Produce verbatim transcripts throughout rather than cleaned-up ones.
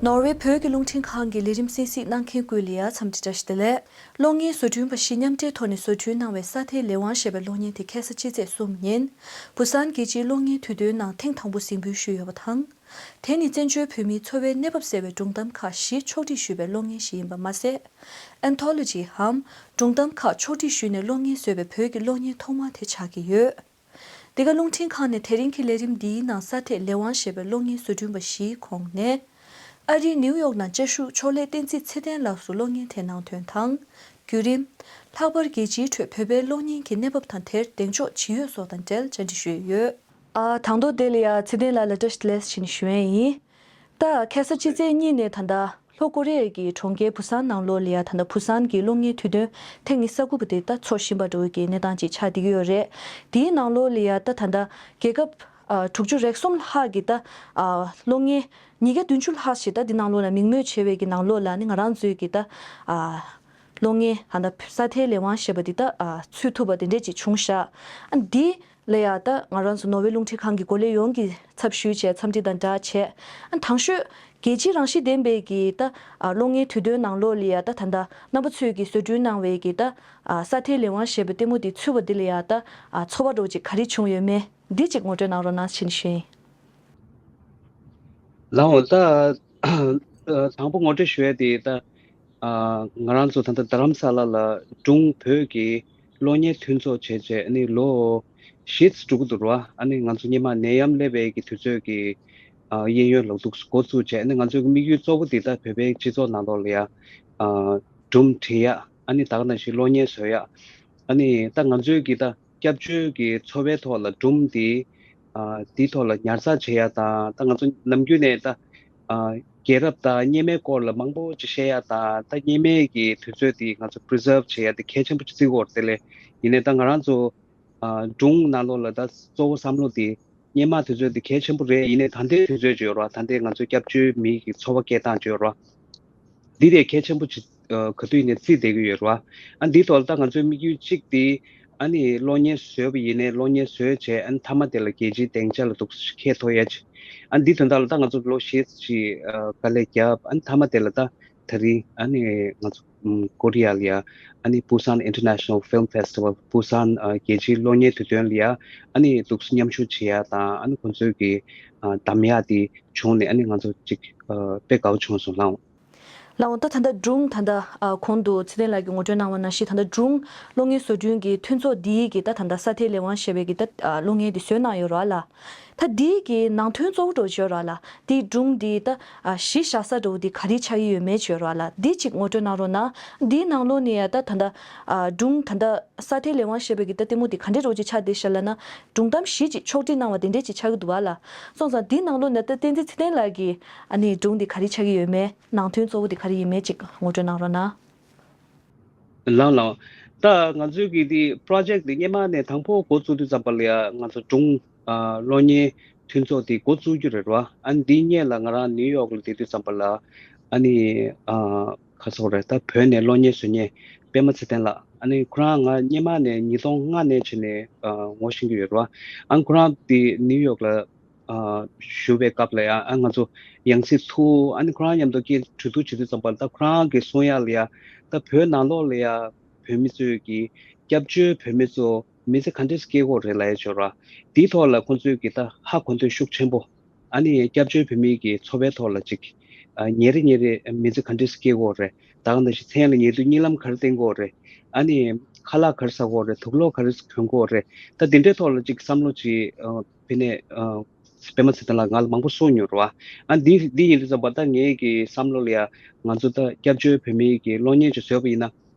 ནོར་ཝེ་བོད་ཀྱི་རླུང་འཕྲིན་ཁང་གི་ལས་རིམ་གསན་གཟིགས་གནང་མཁན་ཀུན་ལ་ཡ་འཚམས་འདྲི་བཀྲ་ཤིས་བདེ་ལེགས། གློག་བརྙན་བཟོ་སྐྲུན་པ་བཞི་མཉམ་འབྲེལ་ཐོག་ནས་བཟོ་སྐྲུན་གནང་བའི་ས་མཐའི་ལས་དབང་ཞེས་པའི་གློག་བརྙན་དེ་ཁ་སང་ཕྱི་ཚེས་གསུམ་ཉིན། བུ་སན་རྒྱལ་སྤྱིའི་གློག་བརྙན་དུས་སྟོན་ནང་ཐེངས་དང་པོ་གཟིགས་འབུལ་ཞུས་ཡོད་པ་དང་། དེ་ནི་བཙན་བྱོལ་བོད་མིའི་འཚོ་བའི་གནས་བབ་གསལ་བའི་སྒྲུང་གཏམ་ཁག་བཞི་ཕྱོགས་སྒྲིག་ཞུས་པའི་གློག་བརྙན་ཞིག་ཡིན་པ་མ་ཟད། Anthology་འམ་སྒྲུང་གཏམ་ཁག་ཕྱོགས་སྒྲིག་ཞུས་ནས་གློག་བརྙན་བཟོས་པའི་བོད་ཀྱི་གློག་བརྙན་ཐོག་མ་དེ་ཆགས་ཀྱི་ཡོད། འདི་ག་རླུང་འཕྲིན་ཁང་ནས་དེ་རིང་གི་ལས་རིམ་འདིའི་ནང་ས་མཐའི་ལས་དབང་ཞེས་པའི་གློག་བརྙན་བཟོ་སྐྲུན་པ་བཞིའི་ཁོངས་ནས། ཨ་རིའི་ནིའུ་ཡོག་ནང་བཅའ་བཞུགས་ཕྱོགས་ལས་བསྟན་འཛིན་ཚེ་བརྟན་ལགས་སུ་གློག་བརྙན་དེ་ནང་དོན་དང་། བརྒྱུད་རིམ། ལྷག་པར་རྒྱལ་སྤྱིའི་ཁྲོད་བོད་པའི་གློག་བརྙན་གྱི་གནས་བབ་དང་དེར་གདེང་འཇོག་ཇི་ཡོད་སོགས་དང་འབྲེལ་བཅར་འདྲི་ཞུས་ཡོད། ཨ། དང་ཐོག་དེ་ལ་ཡ་ཚེ་བརྟན་ལགས་ལ་བཀྲ་ཤིས་བདེ་ལེགས་ཞེས་ཞུ་ཡས་ཡིན། ད་ཁ་སང་ཕྱི་ཚེས་གཉིས་ནས་ད་ལྟ་ལྷོ་ཀོ་རི་ཡ་གི་གྲོང་ཁྱེར་བུ་སན་ནང་ལོགས་ལ་ཡ་ད་ལྟ་བུ་སན་གྱི་གློག་བརྙན་དུས་སྟོན་ཐེངས་ཉི་ཤུ་རྩ་དགུ་པ་དེ་ད་འཚོགས་བཞིན་པ་འདྲ་བོ་གི་གནས་སྟངས་ཅིག་ཆགས་བསྡད་ཀྱི་ཡོད་རེད། དེའི་ནང་ལོགས་ལ་ཡ་ད་ད་ལྟ་རྒྱལ་ཁབ་ཨ་དྲུག་ཅུ་རེ་གསུམ་ལྷག་གི་ད་ཨ་གློག་བརྙན་ཉིས་བརྒྱ་བདུན་ཅུ་ལྷག་ཞིག་ད་འདི་ནང་ལོགས་ལ་མིང་སྨོས་བྱས་པའི་གི་ནང་ལོགས་ལ་ནི་ང་རང་ཚོའི་གི་ད་ཨ་གློག་བརྙན་ད་ལྟ་ས་མཐའི་ལས་དབང་ཞེས་པ་འདི་ད་ཨ་ཚུད་ཐུབ་པ་དེ་འདྲས་ཅིག་བྱུང་ཤག་ཨ་འདི་ལ་ཡ་ད་ང་རང་ཚོ་ནོར་ཝེ་རླུང་འཕྲིན་ཁང་གི་འགོ་ལས་ཡོངས་ཀྱི་ཚབ་ཞུས་བྱས་འཚམས་འདྲི་དང་སྦྲགས་བྱས། ཨ་དང་ཤོས་རྒྱལ་སྤྱིའི་རང་བཞིན་ལྡན་པའི་གི་ད་ཨ་གློག་བརྙན་དུས་སྟོན་ནང་ལོགས་ལ་ཡ་ད་ད་ལྟ་རྣམ་པ་ཚོས་ཀྱི་བཟོ་སྐྲུན་གནང་བའི་གི་ད་ཨ་ས་མཐའི་ལས་དབང་ཞེས་པའི་ལྟད་མོ་དེ་ཚུད་པ་འདི་ལ་ཡ་ད་ཨ་ཚོར་བ་འདྲ་བོ་ཅིག་ག་རེ་བྱུང་ཡོད་མེད་འདི་ཅིག་ངོ་སྤྲོད་གནང་རོགས་གནང་ཞེས་ཞུ་ཡིན། ལགས་འོང་། ད་དང་པོ་ངོ་སྤྲོད་ཞུ་ཡས་དེ་ད་ང་རང་ཚོ་ད་ལྟ་རྡ་རམ་ས་ལ་ལ་སྒྲུང་བོད་ཀྱི་གློག་བརྙན་མཐུན་ཚོགས་བྱས་བྱས་ཨ་ནི་ལོ་བཞི་ཙམ་འགྲོ་གི་འདུག་ར། ཨ་ནི་ང་ཚོ་སྔོན་མ་ནད་ཡམས་སླེབས་པའི་གི་དུས་ཚོད་ཀྱི་གཡས་གཡོན་ལ་འདུག་འགོ་བཙུགས་བྱས་ཨ་ནི་ང་ཚོའི་དམིགས་ཡུལ་གཙོ་བོ་དེ་ད་བོད་པའི་སྤྱི་ཚོགས་ནང་ལོགས་ལ་ཡ་སྒྲུང་འབྲི་ཡ་ཨ་ནི་ད་ག་ནང་བཞིན་གློག་བརྙན་བཟོ་ཡ་ཨ་ནི་ད་ང་ཚོའི་གི་ད་སྐྱབས་བཅོལ་གྱི་འཚོ་བའི་ཐོག་ལ་སྒྲུང་འདི་ཨ་འདིའི་ཐོག་ལ་ཉར་ཚགས་བྱེད་ཡ་དང་ད་ང་ཚོ་ནམ་རྒྱུན་ནས་ད་ཨ་རྒྱལ་རབས་དང་སྔོན་མའི་སྐོར་ལ་མང་པོ་ཅིག་བཤད་ཡ་དང་ད་སྔོན་མའི་གི་དུས་ཚོད་འདི་ང་ཚོ་preserve་བྱེད་ཡ་དེ་གལ་ཆེན་པོ་ཅིག་བརྩི་གི་ཡོད་རེད་དེ་ལས་ཡིན་ནའི་ད་ང་རང་ཚོ་ཨ་སྒྲུང་ནང་ལོགས་ལ་ད་གཙོ་བོ་བསམ་བློ་དེ་སྔོན་མ་དུས་ཚོད་དེ་གལ་ཆེན་པོ་རེད། ཡིན་ནའི་ད་ལྟའི་དུས་ཚོད་ཅིག་ཡོད་རེད་བ། ད་ལྟའི་ང་ཚོའི་སྐྱབས་བཅོལ་མི་གི་འཚོ་བ་སྐྱེལ་སྟངས་ཅིག་ཡོད་རེད་བ། འདི་དེ་གལ་ཆེན་པོ་ཅིག་ཨ་ག་དུས་ནས་བརྩིས་བསྡད་ཀྱི་ཡོད་རེད་བ། ཨ་འདིའི་ཐོག་ལ་ད་ང་ཚོའི་དམིགས་ཡུལ་གཅིག་དེ་ཨ་ནི་གློག་བརྙན་བཟོས་པ་ཡིན་ནའི་གློག་བརྙན་བཟོས་བྱས་ཨ་ནི་མཐའ་མ་དེ་ལ་རྒྱལ་སྤྱིའི་སྡིངས་ཆ་ལ་འདུག་སེ་འཁྱེར་ཐུབ་ཡ་ཅིག་ཨ་འདི་དོན་དག་ལ་ད་ང་ཚོ་ལོ་བཞི་ཅིག་ཨ་དཀའ་ལས་བརྒྱབ་ཨ་ནི་མཐའ་མ་དེ་ལ་ད་ད་རིང་ཨ་ནི་ང་ཚོ་ཀོ་རི་ཡ་ལ་ཡ་ཨ་ནི་Busan International Film Festival Busan་ཨ་རྒྱལ་སྤྱིའི་གློག་བརྙན་དུས་སྟོན་ལ་ཡ་ཨ་ནི་འདུག་སེ་མཉམ་ཞུགས་བྱེད་ཡ་དང་ཨ་ནི་ཁོང་ཚོའི་གི་ཨ་གདམ་ཡ་དེ་བྱུང་ནས་ཨ་ནི་ང་ཚོ་ཅིག་ཨ་དཔེ་དགའ་བོ་བྱུང་སོང་ལགས། ལགས་འོང་། ད་ད་ལྟ་སྒྲུང་ད་ལྟ་ཨ་གོང་དུ་ཚེ་བརྟན་ལགས་ཀྱིས་ངོ་སྤྲོད་གནང་བ་ནང་བཞིན་ད་ལྟ་སྒྲུང་གློག་བརྙན་བཟོ་སྐྲུན་གྱི་མཐུན་ཚོགས་འདིའི་གི་ད་ད་ལྟ་ས་མཐའི་ལས་དབང་ཞེས་པའི་གི་ད་ཨ་གློག་བརྙན་འདི་བཟོས་གནང་ཡོད་རེད་བ་ལགས། ད་འདིའི་གི་ནང་དོན་གཙོ་བོ་འདྲ་བོ་ཅིག་ཡོད་རེད་བ་ལགས། འདིའི་སྒྲུང་འདི་ད་ཨ་གཞི་བཞག་ས་འདྲ་བོ་འདི་ག་རེ་ཆགས་ཀྱི་ཡོད་མེད་ཅིག་ཡོད་རེད་བ་ལགས། འདི་ཅིག་ངོ་སྤྲོད་གནང་རོགས་གནང་། འདིའི་ནང་ལོགས་ནས་ཡ་ད་ད་ལྟ་ཨ་སྒྲུང་ད་ལྟ་ས་མཐའི་ལས་དབང་ཞེས་པའི་གི་ད་ལྟད་མོ་འདི་ག་འདྲས་འདྲ་བོ་ཅིག་ཆགས་བསྡད་ཤག་ལབ་ན། སྒྲུང་གཏམ་བཞི་ཅིག་ཕྱོགས་སྒྲིག་གནང་བ་དེ་འདྲས་ཅིག་ཆགས་ཀྱི་འདུག་བ་ལགས། སོང་ཙང་འདིའི་ནང་ལོགས་ནས་ད་བསྟན་འཛིན་ཚེ་བརྟན་ལགས་ཀྱིས་ཨ་ནི་སྒྲུང་འདི་ག་རེ་ཆགས་ཀྱི་ཡོད་མེད། ནང་དོན་གཙོ་བོ་དེ་ག་རེ་ཡིན་མིན་ཅིག་ངོ་སྤྲོད་གནང་རོགས་གནང་། ལགས་ལགས། ད་ང་ཚོའི་གི་འདི་པྲོ་ཇེཀ་འདི་སྔོན་མ་ནས་དང་པོ་འགོ་བཙུགས་དུས་ཙམ་པ་ལ་ཡ་ང་ཚོ་སྒྲུང་ཨ་གློག་བརྙན་མཐུན་ཚོགས་འདི་འགོ་བཙུགས་རྒྱུ་རེད་བ། ཨ་འདིའི་སྔོན་ལ་ང་རང་ནིའུ་ཡོག་ལ་བསྡད་དུས་ཙམ་པ་ལ་ཨ་ནི་ཨ་ག་ཟེར་དགོས་རེད། ད་བོད་ནས་གློག་བརྙན་བཟོ་མཁན་པད་མ་ཚེ་བརྟན་ལགས། ཨ་ནི་ཁོ་རང་ང་སྔོན་མ་ནས་ཉིས་སྟོང་ལྔ་ནས་བྱས་ནས་ཨ་ངོ་ཤེས་ཀྱི་ཡོད་རེད་བ། ཨ་ཁོ་རང་འདི་ནིའུ་ཡོག་ལ་ཨ་བཞུགས་པའི་སྐབས་ལ་ཡང་ཨ་ང་ཚོ་ཡང་སྲིད་ཐུག་ཨ་ནི་ཁོ་རང་མཉམ་དུ་སྐད་གྲོས་བསྡུར་བྱེད་དུས་ཙམ་པ་ལ་ད་ཁོ་རང་གིས་གསུང་ཡག་ལ་ཡ་ད་བོད་ནང་ལོགས་ལ་ཡ་བོད་མི་ཚོས་ཀྱི་སྐྱབས་བཅོལ་བོད་མི་ཚོ་མི་ཚེ་ག་འདྲས་སྐྱེལ་གྱི་ཡོད་རེད་ལབ་ཡ་ཅིག་ཡོད་ར། དེའི་ཐོག་ལ་ཁོང་ཚོས་ཀྱི་ད་ཧ་གོ་འདོད་ཤུགས་ཆེན་པོ་ཨ་ནི་སྐྱབས་བཅོལ་བོད་མི་གི་འཚོ་བའི་ཐོག་ལ་ཅིག་ཨ་ཉིན་རེ་ཉིན་རེ་མི་ཚེ་ག་འདྲས་སྐྱེལ་གྱི་ཡོད་རེད། ད་ག་ནང་བཞིན་མཚན་ལ་ཉལ་དུས་གཉིད་ལམ་ག་རེ་བསྟེན་གྱི་ཡོད་རེད། ཨ་ནི་ཁ་ལག་ག་རེ་ཟ་གི་ཡོད་རེད། དུག་སློག་ག་རེ་གོན་གྱི་ཡོད་རེད། ད་དེ་འདྲའི་ཐོག་ལ་ཅིག་བསམ་བློ་ཅིག་ཨ་དཔེར་ན་ཨ་པད་མ་ཚེ་བརྟན་ལགས་ང་ལ་མང་པོ་གསུངས་མྱོང་རེད་བ། ཨ་འདི་འདི་ཡིན་དུས་ཙམ་པ་ད་ངའི་གི་བསམ་བློ་ལ་ཡ་ང་ཚོ་ད་སྐྱབས་བཅོལ་བོད་མིའི་གི་གློག་བརྙན་ཅིག་བཟོས་པ་ཡིན་ན།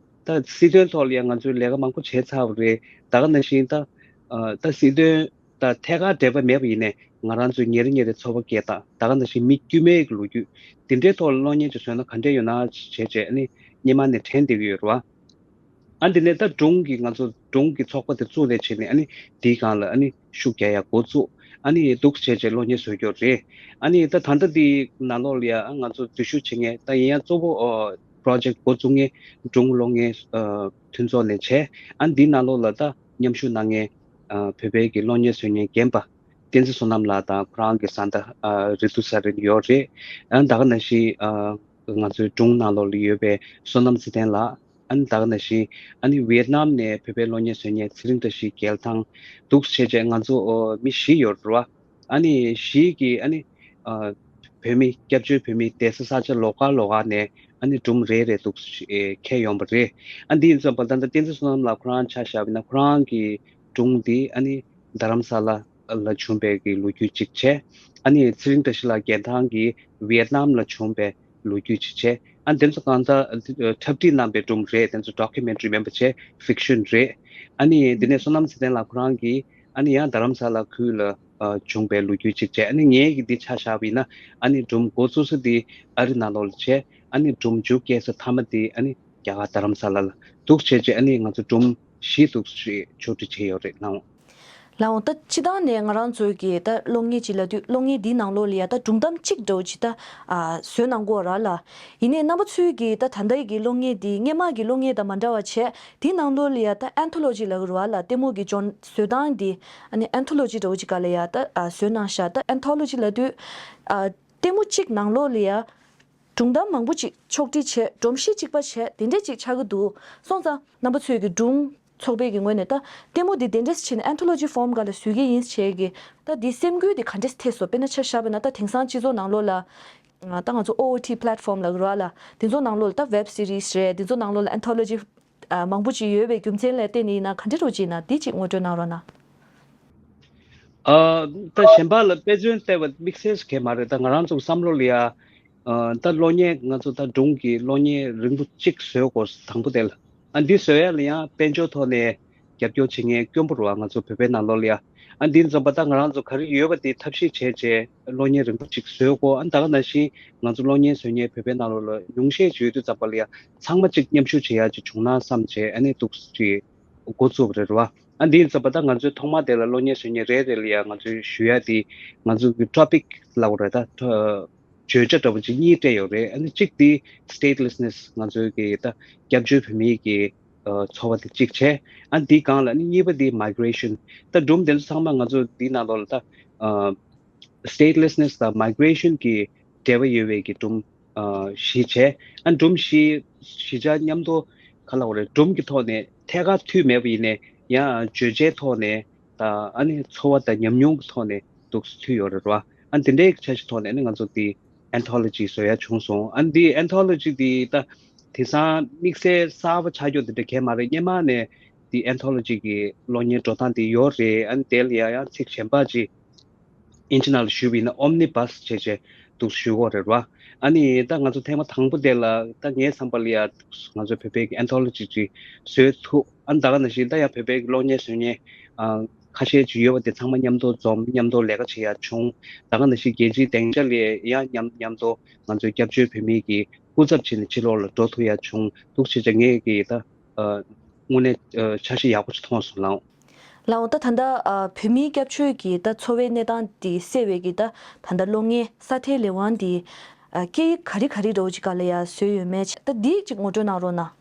ད་སྲིད་དོན་ཐོག་ལ་ཡ་ང་ཚོས་ལས་ཀ་མང་པོ་བྱས་ཚར་བ་རེད། ད་ག་ནང་བཞིན་ད་ཨ་ད་སྲིད་དོན་ད་ཐད་ཀར་འབྲེལ་བ་མེད་པ་ཡིན་ནའི་ང་རང་ཚོའི་ཉིན་རེ་ཉིན་རེ་འཚོ་བ་སྐྱེལ་སྟངས་ད་ག་ནང་བཞིན་མི་དཀྱུས་མའི་གི་ལོ་རྒྱུས་དེ་འདྲའི་ཐོག་ལ་གློག་བརྙན་ཅིག་བཟོས་ན་ག་འདྲས་ཡོད་ན་བྱས་བྱས་ཨ་ནི་སྔོན་མ་ནས་དྲན་བསྡད་ཀྱི་ཡོད་རེད་བ། ཨ་འདི་ནས་ད་སྒྲུང་གི་ང་ཚོ་སྒྲུང་གི་ཚོགས་པ་དེ་བཙུགས་རེ་བྱས་ནས་ཨ་ནི་དེའི་སྒང་ལ་ཨ་ནི་ཤུགས་རྒྱག་ཡ་འགོ་བཙུགས། ཨ་ནི་འདུག་བྱས་བྱས་གློག་བརྙན་བཟོ་རྒྱུ་རེད། ཨ་ནི་ད་ད་ལྟ་འདི་ནང་ལོགས་ལ་ཡ་ཨ་ང་ཚོ་འཛུལ་ཞུགས་བྱེད་མཁན་ད་ཡིན་ཡང་གཙོ་བོ་ཨ་པྲོ་ཇེཀ་འགོ་བཙུགས་མཁན་སྒྲུང་གློག་བརྙན་ཨ་མཐུན་ཚོགས་ནས་བྱས། ཨ་འདི་ནང་ལོགས་ལ་ད་མཉམ་ཞུགས་གནང་མཁན་ཨ་བོད་པའི་གི་གློག་བརྙན་བཟོ་མཁན་རྒན་པ་ བསྟན་འཛིན་བསོད་ནམས་ལགས་དང་ཁོ་རང་གི་བཟའ་ཟླ་ཨ་རི་ཏུ་ས་རིན་ཡོད་རེད། ཨ་ནི་ད་ག་ནང་བཞིན་ཨ་ང་ཚོའི་སྒྲུང་ནང་ལོགས་ལ་ཡོད་པའི་བསོད་ནམས་ཚེ་བརྟན་ལགས། ཨ་ནི་ད་ག་ནང་བཞིན་ཨ་ནི་ཝི་ཡེད་ནམ་ནས་བོད་པའི་གློག་བརྙན་བཟོ་མཁན་ཚེ་རིང་བཀྲ་ཤིས་རྒྱལ་ཐང་འདུག་བྱས་བྱས་ང་ཚོ་ཨོ་མི་བཞི་ཡོད་རེད་བ། ཨ་ནི་བཞི་གིས་ཨ་ནི་ཨ་བོད་མི་སྐྱབས་བཅོལ་བོད་མི་བསྡད་ས་ས་ཆ་ལོགས་ཀ་ལོགས་ཀ་ནས་ཨ་ནི་སྒྲུང་རེ་རེ་འདུག་ཨེ་འཁྱེར་ཡོང་བ་རེད། ཨ་འདི་ཡིན་ཙང་བ་ད་ལྟ་བསྟན་འཛིན་བསོད་ནམས་ལགས་ཁོ་རང་ཆ་བཞག་པ་ཡིན་ན་ཁོ་རང་གི་སྒྲུང་འདི་ཨ་ནི་རྡ་རམ་ས་ལ་ལ་བྱུང་བའི་གི་ལོ་རྒྱུས་གཅིག་བྱས། ཨ་ནི་ཚེ་རིང་བཀྲ་ཤིས་ལགས་རྒྱལ་ཐང་གི་ཝི་ཡེད་ནམ་ལ་བྱུང་བའི་ལོ་རྒྱུས་གཅིག་བྱས། ཨ་འདི་ཚོ་གང་ལྟར་འཁྲབ་ཁྲིད་གནང་པའི་སྒྲུང་རེད། དེ་ཚོ་ཌོ་ཀུ་མེན་ཊ་རི་མིན་པ་བྱས་ཕིག་ཤན་རེད། ཨ་ནི་འདི་ནས་བསོད་ནམས་ཚེ་བརྟན་ལགས་ཁོ་རང་གིས་ཨ་ནི་ཡང་རྡ་རམ་ས་ལ་ཁུལ་ལ་ཨ་བྱུང་བའི་ལོ་རྒྱུས་གཅིག་བྱས། ཨ་ནི་ངའི་གི་འདི་ཆ་བཞག་པ་ཡིན་ན་ཨ་ནི་སྒྲུང་འགོ་བཙུགས་ས་འདི་ཨ་རི་ནང་ལོགས་ལ་བྱས། ཨ་ནི་སྒྲུང་མཇུག་སྐྱེལ་ས་མཐའ་མ་འདི་ཨ་ནི་རྒྱ་གར་རྡ་རམ་ས་ལ་ལ་འདུག་བྱས་བྱས་ཨ་ནི་ང་ཚོ་སྒྲུང་བཞི་འདུག་ཕྱོགས་སྒྲིག་བྱས་ཡོད་རེད་ལགས། ལགས་འོང་། ད་སྤྱི་བཏང་ནས་ང་རང་ཚོའི་གི་ད་གློག་བརྙན་ཅིག་ལབ་དུས་གློག་བརྙན་འདིའི་ནང་ལོགས་ལ་ཡ་ད་སྒྲུང་གཏམ་གཅིག་འདྲ་བོ་ཅིག་ད་ཨ་བཟོས་གནང་གི་ཡོད་རེད་ལ། ཡིན་ནའི་རྣམ་པ་ཚོའི་གི་ད་ད་ལྟའི་གི་གློག་བརྙན་འདི་སྔོན་མ་གི་གློག་བརྙན་དང་མ་འདྲ་བ་བྱས། དེའི་ནང་ལོགས་ལ་ཡ་ད་ཨན་ཐོ་ལོ་ཇི་ལབ་ཀྱི་རེད་བ་ལ། ལྟད་མོ་གི་སྦྱོང་བཟོ་སྟངས་འདི་ཨ་ནི་ཨན་ཐོ་ལོ་ཇི་འདྲ་བོ་ཅིག་སྒང་ལ་ཡ་ད་ཨ་བཟོས་གནང་ཤག་ད་ཨན་ཐོ་ལོ་ཇི་ལབ་དུས་ཨ་ལྟད་མོ་གཅིག་ནང་ལོགས་ལ་ཡ་སྒྲུང་གཏམ་མང་པོ་ཅིག་ཕྱོགས་སྒྲིག་བྱས། སྒྲོམ་གཞི་གཅིག་པ་བྱས། དེ་འདྲས་ཅིག་ཆགས་ཀྱི་འདུག་སོང་ཙང་རྣམ་པ་ཚོས་ཀྱི་སྒྲུང་ཚོགས་པའི་གི་ངོས་ནས་ད་ལྟད་མོ་འདི་དེ་འདྲས་བྱས་ནས་ཨན་ཐོ་ལོ་ཇི་ཕོམ་སྒང་ལ་བཟོ་གི་ཡིན་བྱས་ཀྱི། ད་འདི་སེམས་འགུལ་འདི་ག་འདྲས་ཐེབས་སོང་། དཔེར་ན་ཆ་བཞག་པ་ན་ད་དེང་སང་སྤྱི་ཚོགས་ནང་ལོགས་ལ་ད་ང་ཚོ་ཨོ་ཨོ་ཊི་པི་ལེ་ཊི་ཕོམ་ལབ་ཀྱི་རེད་བ་ལ། དེ་ཚོ་ནང་ལོགས་ལ་ད་ཝེབ་སི་རིས་རེད། དེ་ཚོ་ནང་ལོགས་ལ་ཨན་ཐོ་ལོ་ཇི་ཨ་མང་པོ་ཅིག་ཡོད་པའི་རྒྱུ་མཚན་ལ་བརྟེན་ནས་ཡིན་ན་ག་འདྲ་རོ་ཅིག་ཡིན་ན་འདི་ཅིག་ངོ་སྤྲོད་གནང་རོགས་གནང་། ཨ་ད་གཞན་པ་ལ་དཔེ་མཚོན་བལྟས་པ་དམིགས་བསལ་ཞིག་གང་ཡང་མ་རེད། ད་ང་རང་ཚོ་བསམ་བློ་ལ་ཡ་ཨ་ད་གློག་བརྙན་ང་ཚོ་ད་སྒྲུང་གི་གློག་བརྙན་རིང་པོ་གཅིག་བཟོ་དགོས། དང་པོ་དེ་ལ་ཨ་འདི་བཟོ་ཡ་ལ་ཡང་དཔལ་འབྱོར་ཐོག་ནས་རྒྱབ་སྐྱོར་བྱེད་མཁན་དཀོན་པོ་རེད་བ། ང་ཚོ་བོད་པའི་ནང་ལོགས་ལ་ཡ་ཨ་འདི་འཛོམས་པ་ད་ང་རང་ཚོ་ག་རེ་ཡོད་པ་དེ་ཐབས་ཤེས་བྱས་བྱས་གློག་བརྙན་རིང་པོ་གཅིག་བཟོ་དགོས། ཨ་ད་ག་ནང་བཞིན་ང་ཚོ་གློག་བརྙན་བཟོ་མཁན་བོད་པའི་ནང་ལོགས་ལ་ཉུང་ཤས་ཅིག་ཡོད་དུས་ཙམ་པ་ལ་ཡ་ཚང་མ་གཅིག་མཉམ་ཞུགས་བྱེད་ཡ་ཅིག་བྱུང་ན་བསམ་བྱས་ཨ་ནི་འདུག་ཅིག་འགོ་བཙུགས་པ་རེད་བ། ཨ་འདི་ཡིན་ཙམ་པ་ད་ང་ཚོའི་ཐོག་མ་དེ་ལ་གློག་བརྙན་བཟོ་མཁན་རེ་རེ་ལ་ཡང་ང་ཚོས་ཞུ་ཡ་དེ་ང་ཚོ་གི་ཊོ་པིག་ལབ་དགོས་རེད་ད། བརྗོད་བྱ་འདྲ་པོ་ཅིག་གཉིས་སྤྲད་ཡོད་རེད། ཨ་ནི་གཅིག་དེ་སི་ཊེ་ཊི་ལེ་སི་ནེ་སི་ང་ཚོའི་གི་ད་སྐྱབས་བཅོལ་བོད་མིའི་གི་ཚོར་བ་དེ་གཅིག་བྱས། ཨ་འདི་སྒང་ལ་ཨ་ནི་གཉིས་པ་དེ་མའི་གྷི་རེ་ཤན། ད་སྒྲུང་དེ་ཚོ་ཚང་མ་ང་ཚོ་འདི་ནང་ལོགས་ལ་ད་སི་ཊེ་ཊི་ལེ་སི་ནེ་སི་དང་མའི་གྷི་རེ་ཤན་གི་འབྲེལ་བ་ཡོད་པའི་གི་སྒྲུང་ཨ་བཞི་བྱས། ཨ་སྒྲུང་བཞི་བཞི་ཆ་མཉམ་དུ་ག་ལབ་དགོས་རེད། སྒྲུང་གི་ཐོག་ནས་ཐད་ཀར་མཐུད་མེད་པ་ཡིན་ནའི་ཡང་བརྗོད་བྱའི་ཐོག་ནས་ད་ཨ་ནི་ཚོར་བ་དང་ཉམས་མྱོང་གི་ཐོག་ནས་འདུག་མཐུད་ཡོད་རེད་བ། ཨ་དེ་འདྲའི་འཆར་གཞི་ཐོག་ནས་ཨ་ནི་ང་ཚོ་དེ་ཨན་ཐོ་ལོ་ཇི་བཟོ་ཡ་བྱུང་སོང་། ཨ་འདི་ཨན་ཐོ་ལོ་ཇི་འདི་ད་དེང་སང་དམིགས་བསལ་གསར་པ་ཆགས་རྒྱུ་དེ་འདྲ་གང་ཡང་མ་རེད། སྔོན་མ་ནས་འདི་ཨན་ཐོ་ལོ་ཇི་གི་གློག་བརྙན་འགྲོ་སྟངས་དེ་ཡོད་རེད། ཨ་ནི་དེ་ལ་ཡང་ཡང་ཚིག་གཞན་པ་ཅིག་ཨིན་ཇི་ནང་ལ་ཞུས་པ་ཡིན་ན་ཨོམ་ནི་བྷ་སི་བྱས་བྱས་འདུག་ཞུ་གི་ཡོད་རེད་བ། ཨ་ནི་ད་ང་ཚོ་ཐེངས་མ་དང་པོ་དེ་ལ་ད་ངའི་བསམ་པ་ལ་ཡ་ང་ཚོ་བོད་པའི་གི་ཨན་ཐོ་ལོ་ཇི་ཅིག་བཟོས་ཐུབ། ཨ་ནི་ད་ག་ནང་བཞིན་ད་ཡང་བོད་པའི་གི་གློག་བརྙན་བཟོ་མཁན་ཨ་ཁ་ཤས་ཅིག་ཡོད་པ་དེ་ཚང་མ་མཉམ་དུ་འཛོམས། མཉམ་དུ་ལས་ཀ་བྱེད་ཡ་བྱུང་། ད་ག་ནང་བཞིན་རྒྱལ་སྤྱིའི་སྡིངས་ཆ་ལ་ཡང་མཉམ་མཉམ་དུ་ང་ཚོའི་སྐྱབས་བཅོལ་བོད་མིའི་གི་སྐུ་ཚབ་བྱས་ནས་ཕྱི་ལོགས་ལ་འགྲོ་ཐུབ་ཡ་བྱུང་འདུག་བྱས་བྱས་ངས་གི་ད་ཨ་དངོས་གནས་ཨ་འཆར་གཞི་ཡག་པོ་ཅིག་མཐོང་སོང་ལགས། ལགས་འོང་། ད་ད་ལྟ་ཨ་བོད་མིའི་སྐྱབས་བཅོལ་གྱི་ད་འཚོ་བའི་གནས་སྟངས་འདི་སེལ་བའི་གི་ད་ད་ལྟ་གློག་བརྙན་ས་མཐའི་ལས་དབང་འདི་ཨ་སྐད་ཡིག་ག་རེ་ག་རེ་འདྲ་བོ་ཅིག་སྒང་ལ་ཡ་བཟོས་ཡོད་མེད་ད་འདི་ཅིག་ངོ་སྤྲོད་གནང་རོགས་གནང་།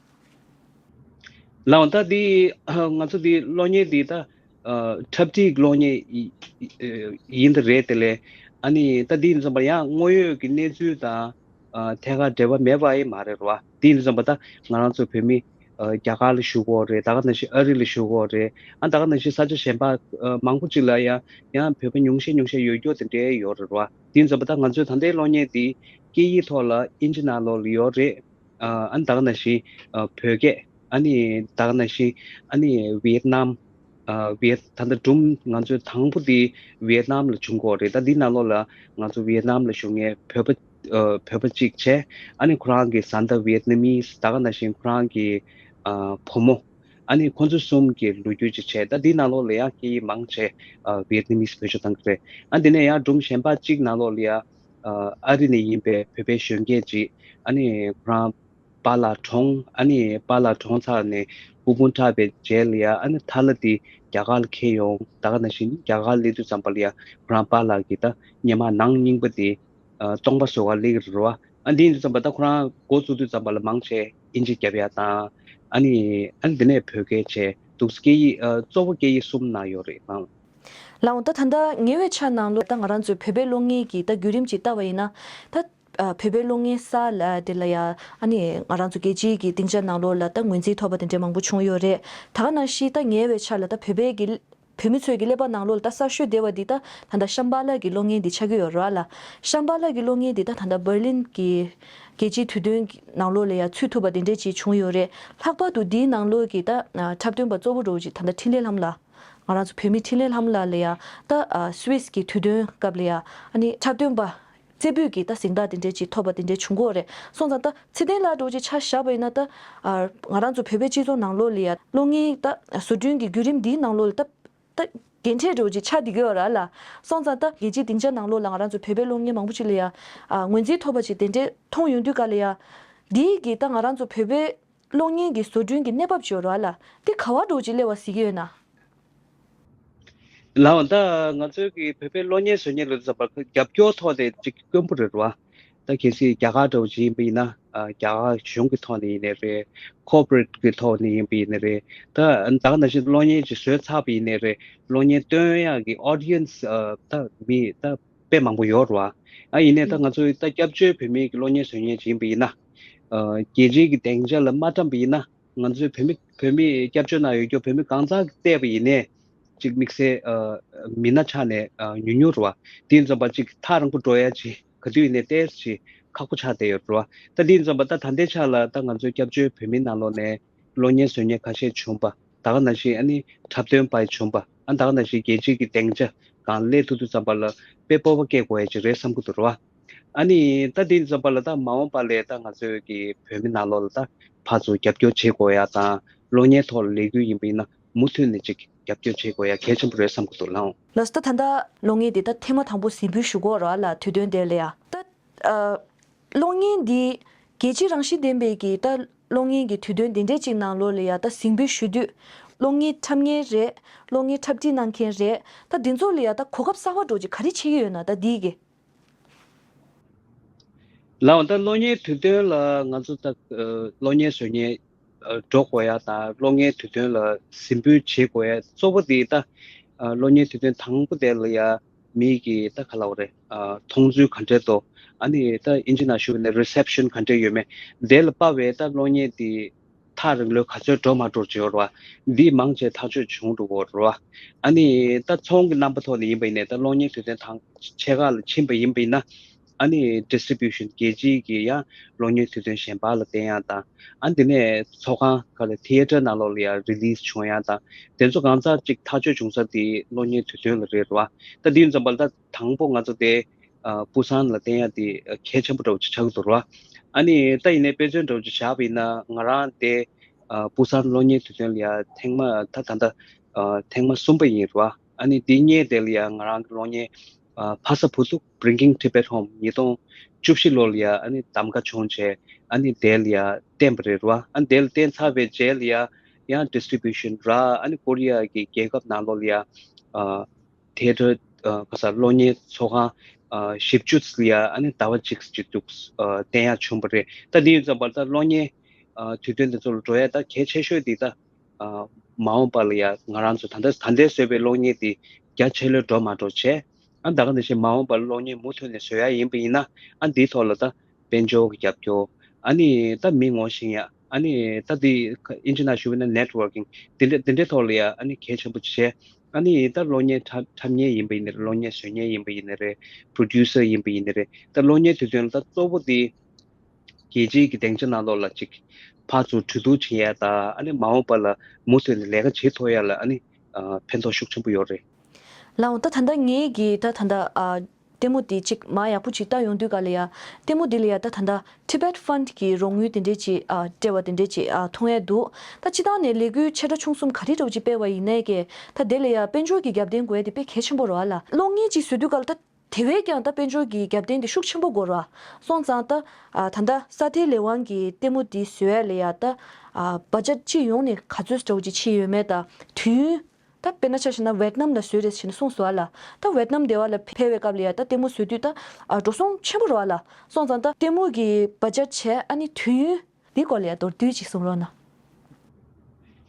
ལགས་འོང་། ད་འདི་ཨ་ང་ཚོ་འདི་གློག་བརྙན་འདི་ད་ཨ་འཁྲབ་ཁྲིད་གློག་བརྙན་ཡི་ཡི་ཡིན་ད་རེད། དེ་ལས་ཨ་ནི་ད་འདི་ཡིན་ཙམ་པ་ཡང་དངོས་ཡོད་ཀྱི་གནས་ཚུལ་དང་ཨ་ཐད་ཀར་འབྲེལ་བ་མེད་པ་ཡང་མ་རེད་ར་བ། དེ་ཡིན་ཙམ་པ་ད་ང་རང་ཚོ་བོད་མི་ཨ་རྒྱ་གར་ལ་བཞུགས་ཡོད་རེད། ད་ག་ནང་བཞིན་ཨ་རི་ལ་བཞུགས་ཡོད་རེད། ཨ་ད་ག་ནང་བཞིན་ས་ཆ་གཞན་པ་ཨ་མང་པོ་ཅིག་ལ་ཡང་ཡང་བོད་པ་ཉུང་ཤས་ཉུང་ཤས་ཡོད་རྒྱུ་དེ་འདྲའི་ཡོད་རེད་ར་བ། དེ་ཡིན་ཙམ་པ་ད་ང་ཚོའི་ད་ལྟའི་གློག་བརྙན་དེ་སྐད་ཡིག་ཐོག་ལ་ཨིན་ཇི་ནང་ལོགས་ལ་ཡོད་རེད། ཨ་ཨ་ནི་ད་ག་ནང་བཞིན་ཨ་བོད་སྐད། ཨ་ནི་ད་ག་ནང་བཞིན་ཨ་ནི་ཝི་ཡེད་ནམ། ཨ་ཝི་ཡེད་ད་ལྟ་སྒྲུང་ང་ཚོའི་དང་པོ་དེ་ཝི་ཡེད་ནམ་ལ་བྱུང་གི་ཡོད་རེད། ད་འདི་ནང་ལོགས་ལ་ང་ཚོ་ཝི་ཡེད་ནམ་ལ་བཞུགས་མཁན་བོད་པ་ཨ་བོད་པ་གཅིག་བྱས། ཨ་ནི་ཁོ་རང་གི་བཟའ་ཟླ་ཝི་ཡེད་ནམ་མི་ད་ག་ནང་བཞིན་ཁོ་རང་གི་ཨ་བུ་མོ། ཨ་ནི་ཁོ་ཚོ་གསུམ་གྱི་ལོ་རྒྱུས་ཅིག་བྱས། ད་འདི་ནང་ལོགས་ལ་ཡང་སྐད་ཡིག་མང་ཆེ་ཨ་ཝི་ཡེད་ནམ་མི་བེད་སྤྱོད་བཏང་གི་རེད། ཨ་འདི་ནས་ཡང་སྒྲུང་གཞན་པ་གཅིག་ནང་ལོགས་ལ་ཡང་ཨ་ཨ་རི་ནས་ཡིན་པའི་བོད་པའི་གཞོན་སྐྱེས་ཅིག་ཨ་ནི་ཁོ་རང་པཱ་ལགས་གྲོངས། ཨ་ནི་པཱ་ལགས་གྲོངས་ཚར་ནས་སྐུ་ཕུང་དྲག་པའི་རྗེས་ལ་ཡ་ཨ་ནི་ཐ་ལ་དེ་རྒྱ་གར་ལ་འཁྱེར་ཡོང་། ད་ག་ནང་བཞིན་རྒྱ་གར་སླེབས་དུས་ཙམ་པ་ལ་ཡ་ཁོ་རང་པཱ་ལགས་ཀྱི་ད་སྔོན་མ་ནང་རྙིང་པ་དེ་ཨ་སྟོང་པ་བཟོ་གར་སླེབས་ཀྱི་རེད་བ། ཨ་འདི་ཡིན་དུས་ཙམ་པ་ད་ཁོ་རང་འགོ་བཙུགས་དུས་ཙམ་པ་ལ་མང་ཆེ་ཨིན་ཇི་རྒྱབ་ཡ་དང་། ཨ་ནི་ཨ་ནི་དེ་ནས་བོད་སྐད་བྱས་འདུག་སྐད་ཡིག་ཨ་གཙོ་བོ་སྐད་ཡིག་གསུམ་ནང་ཡོད་རེད་ལགས། ལགས་འོང་། ད་ད་ལྟ་ཉེ་བའི་ཆར་ནང་ལོགས་ད་ང་རང་ཚོའི་བོད་པའི་གློག་བརྙན་གྱི་ད་བརྒྱུད་རིམ་ཅིག་བལྟ་བ་ཡིན་ན། ད་ཨ་བོད་པའི་གློག་བརྙན་གསར་ལ་དེ་ལ་ཡ་ཨ་ནི་ང་རང་ཚོ་རྒྱལ་སྤྱིའི་གི་སྡིངས་ཆ་ནང་ལོགས་ལ་ད་ངོས་འཛིན་ཐོབ་པ་དེ་འདྲའི་མང་པོ་བྱུང་ཡོད་རེད། ད་ག་ནང་བཞིན་ད་ཉེ་བའི་ཆར་ལ་ད་བོད་པའི་གི་བོད་མི་ཚོའི་གི་ཀླད་པ་ནང་ལོགས་ལ་ད་གསར་ཤོས་བསྡད་པ་འདི་ད་ད་ལྟ་ཤམ་བྷ་ལ་གི་གློག་བརྙན་འདི་ཆགས་ཀྱི་ཡོད་རེད་བ་ལ། ཤམ་བྷ་ལ་གི་གློག་བརྙན་འདི་ད་ད་ལྟ་འབར་ལིན་གི་རྒྱལ་སྤྱིའི་དུས་སྟོན་གྱི་ནང་ལོགས་ལ་ཡ་ཚུད་ཐུབ་པ་དེ་འདྲས་ཅིག་བྱུང་ཡོད་རེད། ལྷག་པར་དུ་འདིའི་ནང་ལོགས་ཀྱི་ད་འཁྲབ་སྟོན་པ་གཙོ་བོ་འདྲ་བོ་ཅིག་ད་ལྟ་འཕྲིན་ལས་ལྷ་མོ་ལགས། ང་རང་ཚོ་བོད་མི་འཕྲིན་ལས་ལྷ་མོ་ལགས་ལ་ཡ་ད་ཨ་སུད་སི་གི་དུས་སྟོན་སྐབས་ལ་ཡ་ཨ་ནི་འཁྲབ་སྟོན་པ་རྩེ་ཕུད་ཀྱི་ད་གཟེངས་རྟགས་དེ་འདྲས་ཅིག་ཐོབ་པ་དེ་འདྲས་བྱུང་གི་ཡོད་རེད། སོང་ཙང་ད་ཚེ་བརྟན་ལགས་འདྲ་བོ་ཅིག་ཆ་བཞག་པ་ཡིན་ན་ད་ཨ་ང་རང་ཚོ་བོད་པའི་སྤྱི་ཚོགས་ནང་ལོགས་ལ་ཡ་གློག་བརྙན་ད་བཟོ་སྐྲུན་གྱི་བརྒྱུད་རིམ་འདིའི་ནང་ལོགས་ལ་ད་ད་རྒན་གྲས་འདྲ་བོ་ཅིག་ཆགས་བསྡད་ཀྱི་ཡོད་རེད་ལ། སོང་ཙང་ད་རྒྱལ་སྤྱིའི་སྡིངས་ཆ་ནང་ལོགས་ལ་ང་རང་ཚོ་བོད་པའི་གློག་བརྙན་མང་པོ་ཅིག་ལ་ཡ་ཨ་ངོས་འཛིན་ཐོབ་པ་ཅིག་དེ་འདྲས་མཐོང་ཡོང་དུས་ག་ལ་ཡ་འདིའི་གི་ད་ང་རང་ཚོ་བོད་པའི་གློག་བརྙན་གྱི་བཟོ་སྐྲུན་གྱི་གནས་བབ་ཅིག་ཡོད་རེད་བ་ལ། འདི་ག་བ་འདྲ་བོ་ཅིག་སླེབས་པ་གཟིགས་ཀྱི་ཡོད་ན། ལགས་འོང་། ད་ང་ཚོའི་གི་བོད་པའི་གློག་བརྙན་བཟོ་མཁན་ལ་ཙམ་པ་རྒྱབ་སྐྱོར་ཐོག་ནས་ཅིག་དཀོན་པོ་རེད་བ། ད་གལ་སྲིད་རྒྱ་གར་འདྲ་བོ་ཅིག་ཡིན་པ་ཡིན་ན། ཨ་རྒྱ་གར་གཞུང་གི་ཐོག་ནས་ཡིན་ནའི་རེད། ཁོར་པོ་རེ་ཊི་གི་ཐོག་ནས་ཡིན་པ་ཡིན་ནའི་རེད། ད་ད་ག་ནང་བཞིན་གློག་བརྙན་ཅིག་བཟོས་ཚར་བ་ཡིན་ནའི་རེད། གློག་བརྙན་སྟོན་ཡག་གི་ཨོ་ཌི་ཡན་སི་ཨ་ད་མི་ད་དཔེ་མང་པོ་ཡོད་རེད་བ། ཨ་ཡིན་ནའི་ད་ང་ཚོའི་ད་སྐྱབས་བཅོལ་བོད་མིའི་གི་གློག་བརྙན་བཟོ་མཁན་ཅིག་ཡིན་པ་ཡིན་ན། ཨ་རྒྱལ་སྤྱིའི་གི་སྡིངས་ཆ་ལ་མ་བཀྲམ་པ་ཡིན་ན། ང་ཚོའི་བོད་མི་བོད་མི་སྐྱབས་བཅོལ་ནང་ཡོད་རྒྱུ་བོད་མི་གང་ཟག་གིས་བལྟས་པ་ཡིན་ནའི་ཅིག་དམིགས་བསལ་ཨ་མི་སྣ་ཆགས་ནས་ཨ་ཉུང་ཉུང་རེད་བ། དེ་ཡིན་ཙམ་པ་ཅིག་ཐག་རིང་པོ་འགྲོ་ཡ་ཅིག་ག་དུས་ཡིན་ནའི་ཏོག་ཙམ་ཅིག་ཁག་པོ་ཆགས་བསྡད་ཡོད་རེད་བ། ད་དེ་ཡིན་ཙམ་པ་ད་ད་ལྟའི་ཆ་ལ་ད་ང་ཚོའི་སྐྱབས་བཅོལ་བོད་མི་ནང་ལོགས་ནས་གློག་བརྙན་བཟོ་མཁན་ཁ་ཤས་བྱུང་པ། ད་ག་ནང་བཞིན་ཨ་ནི་འཁྲབ་སྟོན་པ་བྱུང་པ། ཨ་ད་ག་ནང་བཞིན་རྒྱལ་སྤྱིའི་གི་སྡིངས་ཆ་སྒང་སླེབས་ཐུབ་དུས་ཙམ་པ་ལ་དཔེ་སྤོབས་པ་སྐྱེ་དགོས་ཡ་ཅིག་རེད་བསམ་གྱི་འདུག་རེད་བ། ཨ་ནི་ད་དེ་ཙམ་པ་ལ་ད་མ་འོངས་པ་ལ་ད་ང་ཚོའི་གི་བོད་མི་ནང་ལོགས་ལ་ད་ཕར་ཚུར་རྒྱབ་སྐྱོར་བྱེད་དགོས་ཡ་དང་། གློག་བརྙན་ཐོག་ལ་ལས་འགུལ་ཡིན་པ་ཡིན་ན་མུ་མཐུད་ནས་ཅིག་རྒྱབ་སྐྱོར་བྱེད་དགོས་ཡ་གལ་ཆེན་པོ་རེད་བསམ་གྱི་འདུག་ལགས་འོང་། ལགས་སོ། ད་ད་ལྟ་གློག་བརྙན་འདི་ད་ཐེངས་མ་དང་པོ་གཟིགས་འབུལ་ཞུ་གི་ཡོད་རེད་བ་ལ། དུས་སྟོན་དེ་ལ་ཡ་ད་ཨ་གློག་བརྙན་འདི་རྒྱལ་སྤྱི་རང་བཞིན་ལྡན་པའི་གི་ད་གློག་བརྙན་གྱི་དུས་སྟོན་འདི་འདྲས་ཅིག་ནང་ལོགས་ལ་ཡ་ད་གཟིགས་འབུལ་ཞུ་དུས། གློག་བརྙན་འཁྲབ་མཁན་རེད། གློག་བརྙན་འཁྲབ་ཁྲིད་གནང་མཁན་རེད། ད་འདི་ཚོ་ལ་ཡ་ད་གོ་སྐབས་གསར་པ་འདྲ་བོ་ཅིག་ག་རེ་ཕྱེ་གི་ཡོད་ན་ད་འདིའི་གི། ལགས་འོང་། ད་གློག་བརྙན་དུས་སྟོན་ལ་ང་ཚོ་ད་ཨ་གློག་བརྙན་བཟོ་མཁན་ཨ་འགྲོ་དགོས་ཡ་དང་། གློག་བརྙན་དུས་སྟོན་ལ་གཟིགས་འབུལ་བྱེད་དགོས་ཡ་གཙོ་བོ་དེ་ད་ཨ་གློག་བརྙན་དུས་སྟོན་དང་པོ་དེ་ལ་ཡ་མི་གི་ད་ག་ལབ་དགོས་རེད། ཨ་མཐོང་ཚུལ་ག་འདྲས་འདུག་ཨ་ནི་ད་ཨིན་ཇི་ནང་ཞུ་བ་ནི་རི་སེབ་ཤན་ག་འདྲས་ཡོད་མེད། དེ་ལ་དཔག་པའི་ད་གློག་བརྙན་དེ་ཐག་རིང་ལོས་ག་ཚོད་འགྲོ་མ་འགྲོ་བྱེད་ཡོད་རེད་བ། འདི་མང་ཆེ་ཐག་གཅོད་བྱུང་འགྲོ་གི་ཡོད་རེད་བ། ཨ་ནི་ད་ཚོང་གི་རྣམ་པ་ཐོག་ནས་ཡིན་པ་ཡིན་ནའི་ད་གློག་བརྙན་དུས་སྟོན་དང་ཕྱེད་ཀ་ལ་ཕྱིན་པ་ཡིན་པ་ཡིན་ན། ཨ་ནི་ཌི་སི་ཊི་རི་བྷིའུ་ཤན་རྒྱལ་སྤྱིའི་གི་ཡང་གློག་བརྙན་དུས་སྟོན་གཞན་པ་ལ་བསྟན་ཡ་དང་། ཨ་ནི་དེ་ནས་ཚོགས་ཁང་ག་ལ་ཐི་ཡེ་ཊར་ནང་ལོགས་ལ་ཡང་རི་ལི་སི་བྱུང་ཡ་དང་། དེ་ཚོ་གང་ཟག་ཅིག་ཐག་གཅོད་བྱུང་ས་དེ་གློག་བརྙན་དུས་སྟོན་ལ་རེད་རེད་བ། ད་འདི་ཡིན་ཙམ་པ་ལ་ད་དང་པོ་ང་ཚོ་དེ་ཨ་པུ་སན་ལ་བསྟན་ཡ་དེ་གལ་ཆེན་པོ་འདྲ་བོ་ཅིག་ཆགས་ཀྱི་འདུག་ར། ཨ་ནི་ད་ཡིན་ནའི་དཔེ་མཚོན་འདྲ་བོ་ཅིག་བཞག་པ་ཡིན་ན། ང་རང་དེ་ཨ་པུ་སན་གློག་བརྙན་དུས་སྟོན་ལ་ཡ་ཐེངས་མ་ད་ད་ལྟ་ཨ་ཐེངས་མ་གསུམ་པ་ཡིན་ར། ཨ་ནི་དེ་སྔོན་དེ་ལ་ཡ་ང་རང་གི་གློག་བརྙན་ཨ་ཕ་ས་བུ་ཐུག Bringing Tibet Home ཉིས་སྟོང་བཅུ་བཞི་ལོ་ལ་ཡ་ཨ་ནི་གདམ་ག་བྱུང་བྱས། ཨ་ནི་དེ་ལ་ཡ་བསྟན་པ་རེད་ར། ཨ་ནི་དེ་ལ་བསྟན་ཚར་བའི་རྗེས་ལ་ཡ་ཡང་ཌི་སི་ཊི་རི་བྷིའུ་ཤན་ར། ཨ་ནི་ཀོ་རི་ཡ་གི་རྒྱལ་ཁབ་ནང་ལོགས་ལ་ཡ་ཨ་ཐེ་ཊར་ཨ་ག་ས་གློག་བརྙན་ཚོགས་ཁང་ཨ་བཞི་བཅུ་ལ་ཡ་ཨ་ནི་ཟླ་བ་གཅིག་གཅིག་འདུག་ཨ་བསྟན་ཡག་བྱུང་བ་རེད། ད་འདི་ཡིན་ཙམ་པར་ད་གློག་བརྙན་ཨ་དུས་སྟོན་དེ་ཚོ་ལ་འགྲོ་ཡ་ད་གལ་ཆེ་ཤོས་དེ་ད་ཨ་མ་འོངས་པ་ལ་ཡ་ང་རང་ཚོ་ད་ལྟ་ད་ལྟའི་བཟོས་པའི་གློག་བརྙན་དེ་རྒྱ་ཆེ་ལོས་འགྲོ་མ་འགྲོ་བྱས། ཨ་ད་ག་ནང་བཞིན་མ་འོངས་པར་གློག་བརྙན་མུ་མཐུད་ནས་བཟོ་ཡ་ཡིན་པ་ཡིན་ན། ཨ་འདིའི་ཐོག་ལ་ད་དཔལ་འབྱོར་གྱི་རྒྱབ་སྐྱོར། ཨ་ནི་ད་མི་ངོ་ཤེས་ཡ། ཨ་ནི་ད་འདི་ཨིན་ཇི་ནང་ཞུ་བ་ན་ནེཊ་ཝར་ཀིང་དེ་འདྲ་དེ་འདྲའི་ཐོག་ལ་ཡ་ཨ་ནི་གལ་ཆེན་པོ་བྱས། ཨ་ནི་ད་གློག་བརྙན་འཁྲབ་འཁྲབ་མཁན་ཡིན་པ་ཡིན་ནའི་རེད། གློག་བརྙན་བཟོ་མཁན་ཡིན་པ་ཡིན་ནའི་རེད། པྲོ་ཌུ་སར་ཡིན་པ་ཡིན་ནའི་རེད། ད་གློག་བརྙན་དུས་སྟོན་ལ་ད་གཙོ་བོ་དེ་རྒྱལ་སྤྱིའི་གི་སྡིངས་ཆ་ནང་ལོགས་ལ་ཅིག་ཕར་ཚུར་གྲོས་བསྡུར་བྱེད་ཡ་དང་། ཨ་ནི་མ་འོངས་པ་ལ་མུ་མཐུད་ནས་ལས་ཀ་བྱེད་ཐུབ་ཡ་ལ་ཨ་ནི་ཨ་ཕན་ཐོགས་ཤུགས་ཆེན་པོ་ཡོད་རེད། ལགས་འོང་། ད་ད་ལྟ་ངའི་གི་ད་ད་ལྟ་ཨ་ལྟད་མོ་དེ་ཅིག་མར་ཡག་པོ་ཅིག་ལྟ་ཡོང་དུས་ག་ལ་ཡ། ལྟད་མོ་དེ་ལ་ཡ་ད་ད་ལྟ་Tibet Fund གི་རོགས་དངུལ་དེ་འདྲས་ཅིག་ཨ་སྤྲད་པ་དེ་འདྲས་ཅིག་ཨ་མཐོང་ཡ་འདུག་ད་སྤྱིར་བཏང་ནས་ལས་འགུལ་ཆེ་ཕྲ་ཆུང་གསུམ་ག་རེ་འདྲ་བོ་ཅིག་སྤེལ་བ་ཡིན་ནའི་གི། ད་དེ་ལ་ཡ་དཔལ་འབྱོར་གྱི་རྒྱབ་རྟེན་དགོས་ཡ་དེ་དཔེ་གལ་ཆེན་པོ་རེད་བ་ལ། གློག་བརྙན་ཅིག་བཟོ་དུས་ག་ལ་ད་དེ་བས་ཀྱང་ད་དཔལ་འབྱོར་གྱི་རྒྱབ་རྟེན་དེ་ཤུགས་ཆེན་པོ་དགོས་རེད་བ། སོང་ཙང་ད་ཨ་ད་ལྟ་ས་ཐེ་ལས་དབང་གི་ལྟད་མོ་དེ་བཟོ་ཡ་ལ་ཡ་ད་ཨ་བ་ཇེཊ་སྤྱི་ཡོངས་ནས་ག་ཚོད་འདྲ་བོ་ཅིག་ཕྱིན་ཡོད་མེད་དང་། དུས་ཡུན། ད་དཔེར་ན་ཆ་བཞག་ན་ཝེད་ནམ་ལ་བཟོས་རེད་ཟེར་ནས་གསུངས་སོང་བ་ལ། ད་ཝེད་ནམ་དེ་བ་ལ་ཕེབས་པའི་སྐབས་ལ་ཡ་ད་ལྟད་མོ་བཟོ་དུས་ད་ཨ་འགྲོ་སོང་ཆེན་པོ་རེད་བ་ལ། སོང་ཙང་ད་ལྟད་མོ་གི་བ་ཇེཊ་བྱས། ཨ་ནི་དུས་ཡུན་འདི་སྐོར་ལ་ཡ་མདོར་བསྡུས་ཅིག་གསུང་རོགས་གནང་།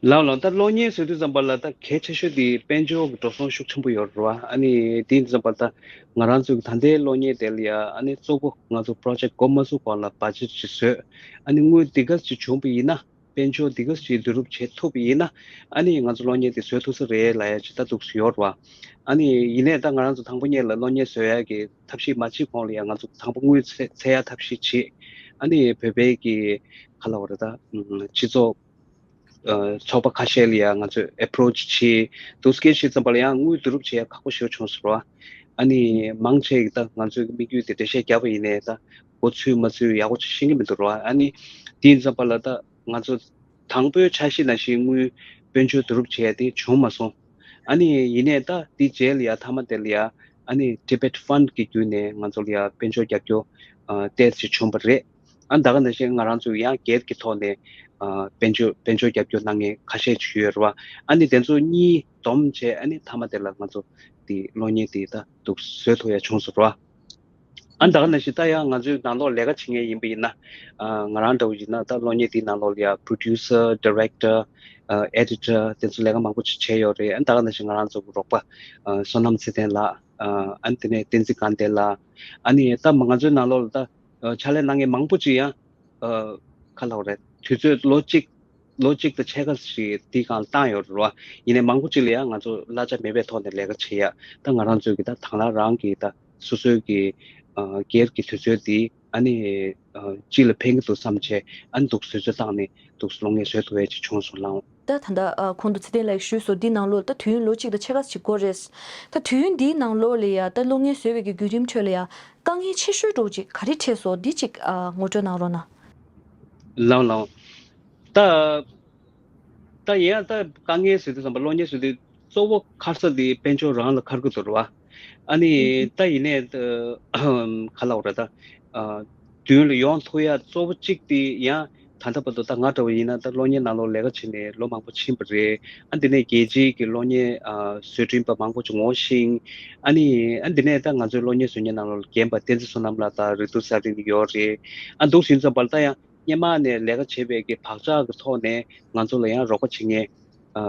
ལགས་ལགས། ད་གློག་བརྙན་བཟོ་དུས་ཙམ་པ་ལ་ད་གལ་ཆེ་ཤོས་དེ་དཔལ་འབྱོར་གྱི་འགྲོ་སོང་ཤུགས་ཆེན་པོ་ཡོད་རེད་བ། ཨ་ནི་དེ་ཡིན་དུས་ཙམ་པ་ལ་ད་ང་རང་ཚོའི་ད་ལྟའི་གློག་བརྙན་དེ་ལ་ཡ་ཨ་ནི་གཙོ་བོ་ང་ཚོ་པྲོ་ཇེག་འགོ་མ་ཚུགས་གོང་ལ་བ་ཇེཊ་ཅིག་བཟོས། ཨ་ནི་དངུལ་འདི་ག་ཅིག་བྱུང་པ་ཡིན་ན། དཔལ་འབྱོར་འདི་ག་ཞིག་བསྡུ་རུབ་བྱེད་ཐུབ་པ་ཡིན་ན། ཨ་ནི་ང་ཚོ་གློག་བརྙན་དེ་བཟོ་ཐུབ་ས་རེད་ལབ་ཡ་ཅིག་ད་འདུག་སེ་ཡོད་རེད་བ། ཨ་ནི་ཡིན་ནའི་ད་ང་རང་ཚོ་དང་པོ་ཉིད་ལ་གློག་བརྙན་བཟོ་ཡ་གི་ཐབས་ཤེས་མ་བྱེད་གོང་ལ་ཡ་ང་ཚོ་དང་པོ་དངུལ་འཚོལ་འཚོལ་ཡ་ཐབས་ཤེས་བྱེད། ཨ་ནི་བོད་པའི་གི་ག་ལབ་དགོས་རེད་ད། ཨ་སྤྱི་ཚོགས་ཨ་ཚོགས་པ་ཁ་ཤས་ལ་ཡང་ང་ཚོས་ཨེ་པྲོ་ཆི་བྱས། འདུག་སེ་བྱས་ཙམ་པ་ལ་ཡང་དངུལ་བསྡུ་རུབ་བྱེད་ཡ་ཁག་པོ་ཞེ་པོ་བྱུང་སོང་ར། ཨ་ནི་མང་ཆེ་གིས་ད་ང་ཚོའི་དམིགས་ཡུལ་དེ་འགྲེལ་བཤད་བརྒྱབ་པ་ཡིན་ནའི་ད་གོ་ཚུད་མ་ཚུད་ཡག་པོ་ཅིག་ཤེས་ཀྱི་མི་འདུག་ར། ཨ་ནི་དེ་ཡིན་ཙམ་པ་ལ་ད་ང་ཚོ་དང་པོའི་འཆར་གཞི་ནང་བཞིན་དངུལ་དཔལ་འབྱོར་བསྡུ་རུབ་བྱེད་ཡ་དེ་བྱུང་མ་སོང་། ཨ་ནི་ཡིན་ནའི་ད་དེ་རྗེས་ལ་ཡ་མཐའ་མ་དེ་ལ་ཡ་ཨ་ནི་Tibet Fund གི་བརྒྱུད་ནས་ང་ཚོ་ལ་ཡ་དཔལ་འབྱོར་རྒྱབ་སྐྱོར་ཨ་ཏོག་ཙམ་བྱུང་བ་རེད། ཨ་ད་ག་ནང་བཞིན་ང་རང་ཚོས་ཡང་སྒེར་གྱི་ཐོག་ནས་ཨ་དཔལ་འབྱོར་དཔལ་འབྱོར་རྒྱབ་སྐྱོར་གནང་མཁན་ཁ་ཤས་ཅིག་ཡོད་རེད་བ། ཨ་ནི་དེ་ཚོ་གཉིས་བསྡོམས་བྱས་ཨ་ནི་མཐའ་མ་དེ་ལ་ང་ཚོ་དེ་གློག་བརྙན་དེ་ད་འདུག་བཟོ་ཐུབ་ཡ་བྱུང་སོང་རེད་བ། ཨ་ད་ག་ནང་བཞིན་ད་ཡང་ང་ཚོའི་ནང་ལོགས་ལས་ཀ་བྱེད་མཁན་ཡིན་པ་ཡིན་ན། ཨ་ང་རང་འདྲ་བོ་ཡིན་ན་ད་གློག་བརྙན་དེའི་ནང་ལོགས་ལ་ཡ་པྲོ་ཌིའུ་སར། ཌའི་རེག་ཊར། ཨ་ཨེ་ཌི་ཊར་དེ་ཚོ་ལས་ཀ་མང་པོ་ཅིག་བྱས་ཡོད་རེད། ཨ་ད་ག་ནང་བཞིན་ང་རང་ཚོ་གི་རོགས་པ་ཨ་བསོད་ནམས་ཚེ་བརྟན་ལགས། ཨ་ཨ་ནི་དེ་ནས་བསྟན་འཛིན་དགའ་ལྡན་ལགས། ཨ་ནི་ད་མ་ང་ཚོའི་ནང་ལོགས་ལ་ད་ཨ་ཕྱག་ལས་གནང་མཁན་མང་པོ་ཅིག་ཡང་ཨ་ག་ལབ་དགོས་རེད། དུས་ཚོད་ལོ་གཅིག་ལོ་གཅིག་དང་ཕྱེད་ཀ་ཞིག་དེའི་སྒང་བཏང་ཡོད་རེད་བ། ཡིན་ནའི་མང་པོ་ཅིག་ལ་ཡང་ང་ཚོ་གླ་ཆ་མེད་པའི་ཐོག་ནས་ལས་ཀ་བྱེད་ཡ། ད་ང་རང་ཚོའི་གི་ད་དང་བླངས་རང་གི་ད་སོ་སོའི་གི་ཨ་སྒེར་གྱི་དུས་ཚོད་དེ་ཨ་ནི་ཨ་སྤྱི་ལ་ཕན་གྱི་འདུག་བསམ་བྱས་ཨ་ནི་འདུག་བཟོ་བཅོས་བཏང་ནས་འདུག་གློག་བརྙན་བཟོ་ཐུབ་པ་ཅིག་བྱུང་སོང་ལགས། ད་ད་ལྟ་ཨ་གོང་དུ་ཚེ་བརྟན་ལགས་ཞུས་སོང་། འདི་ནང་ལོགས་ད་དུས་ཡུན་ལོ་གཅིག་དང་ཕྱེད་ཀ་ཞིག་འགོར་རེད། ད་དུས་ཡུན་འདིའི་ནང་ལོགས་ལ་ཡ་ད་གློག་བརྙན་བཟོ་བའི་གི་བརྒྱུད་རིམ་ཁྲོད་ལ་ཡ་དཀའ་ངལ་ཆེ་ཤོས་འདྲ་བོ་ཅིག་ག་རེ་འཕྲད་སོང་། འདི་ཅིག་ཨ་ངོ་སྤྲོད་གནང་རོགས་གནང་། ལགས་ལགས། ད་ད་ཡིན་ཡང་ད་དཀའ་ངལ་ཟེར་དུས་ཙམ་པ་གློག་བརྙན་བཟོ་དུས་གཙོ་བོ་འཁར་ས་དེ་དཔལ་འབྱོར་རང་ལ་འཁར་གྱི་འདུག་རེད་བ། ཨ་ནི་ད་ཡིན་ནའི་ད་ག་ལབ་དགོས་རེད་ད། ཨ་མདུན་ལ་ཡོང་ཐུབ་ཡ་གཙོ་བོ་གཅིག་དེ་ཡང་ད་ལྟ་བར་དུ་ད་ང་འདྲ་བོ་ཡིན་ན་ད་གློག་བརྙན་ནང་ལོགས་ལས་ཀ་བྱས་ནས་ལོ་མང་པོ་ཕྱིན་པ་རེད། ཨ་འདི་ནས་རྒྱལ་སྤྱིའི་གི་གློག་བརྙན་ཨ་བཟོ་སྐྲུན་པ་མང་པོ་ཅིག་ངོ་ཤེས། ཨ་ནི་ཨ་འདི་ནས་ད་ང་ཚོའི་གློག་བརྙན་བཟོ་མཁན་ནང་ལོགས་ལ་རྒན་པ་བསྟན་འཛིན་བསོད་ནམས་ལགས་དང་རེ་ཏུ་ས་རིན་ཡོད་རེད། ཨ་འདུག་ཟིན་ཙམ་པར་ད་ཡང་སྔོན་མ་ནས་ལས་ཀ་བྱེད་པའི་གི་བག་ཆགས་ཀྱི་ཐོག་ནས་ང་ཚོ་ལ་ཡང་རོགས་པ་བྱེད་མཁན་ཨ་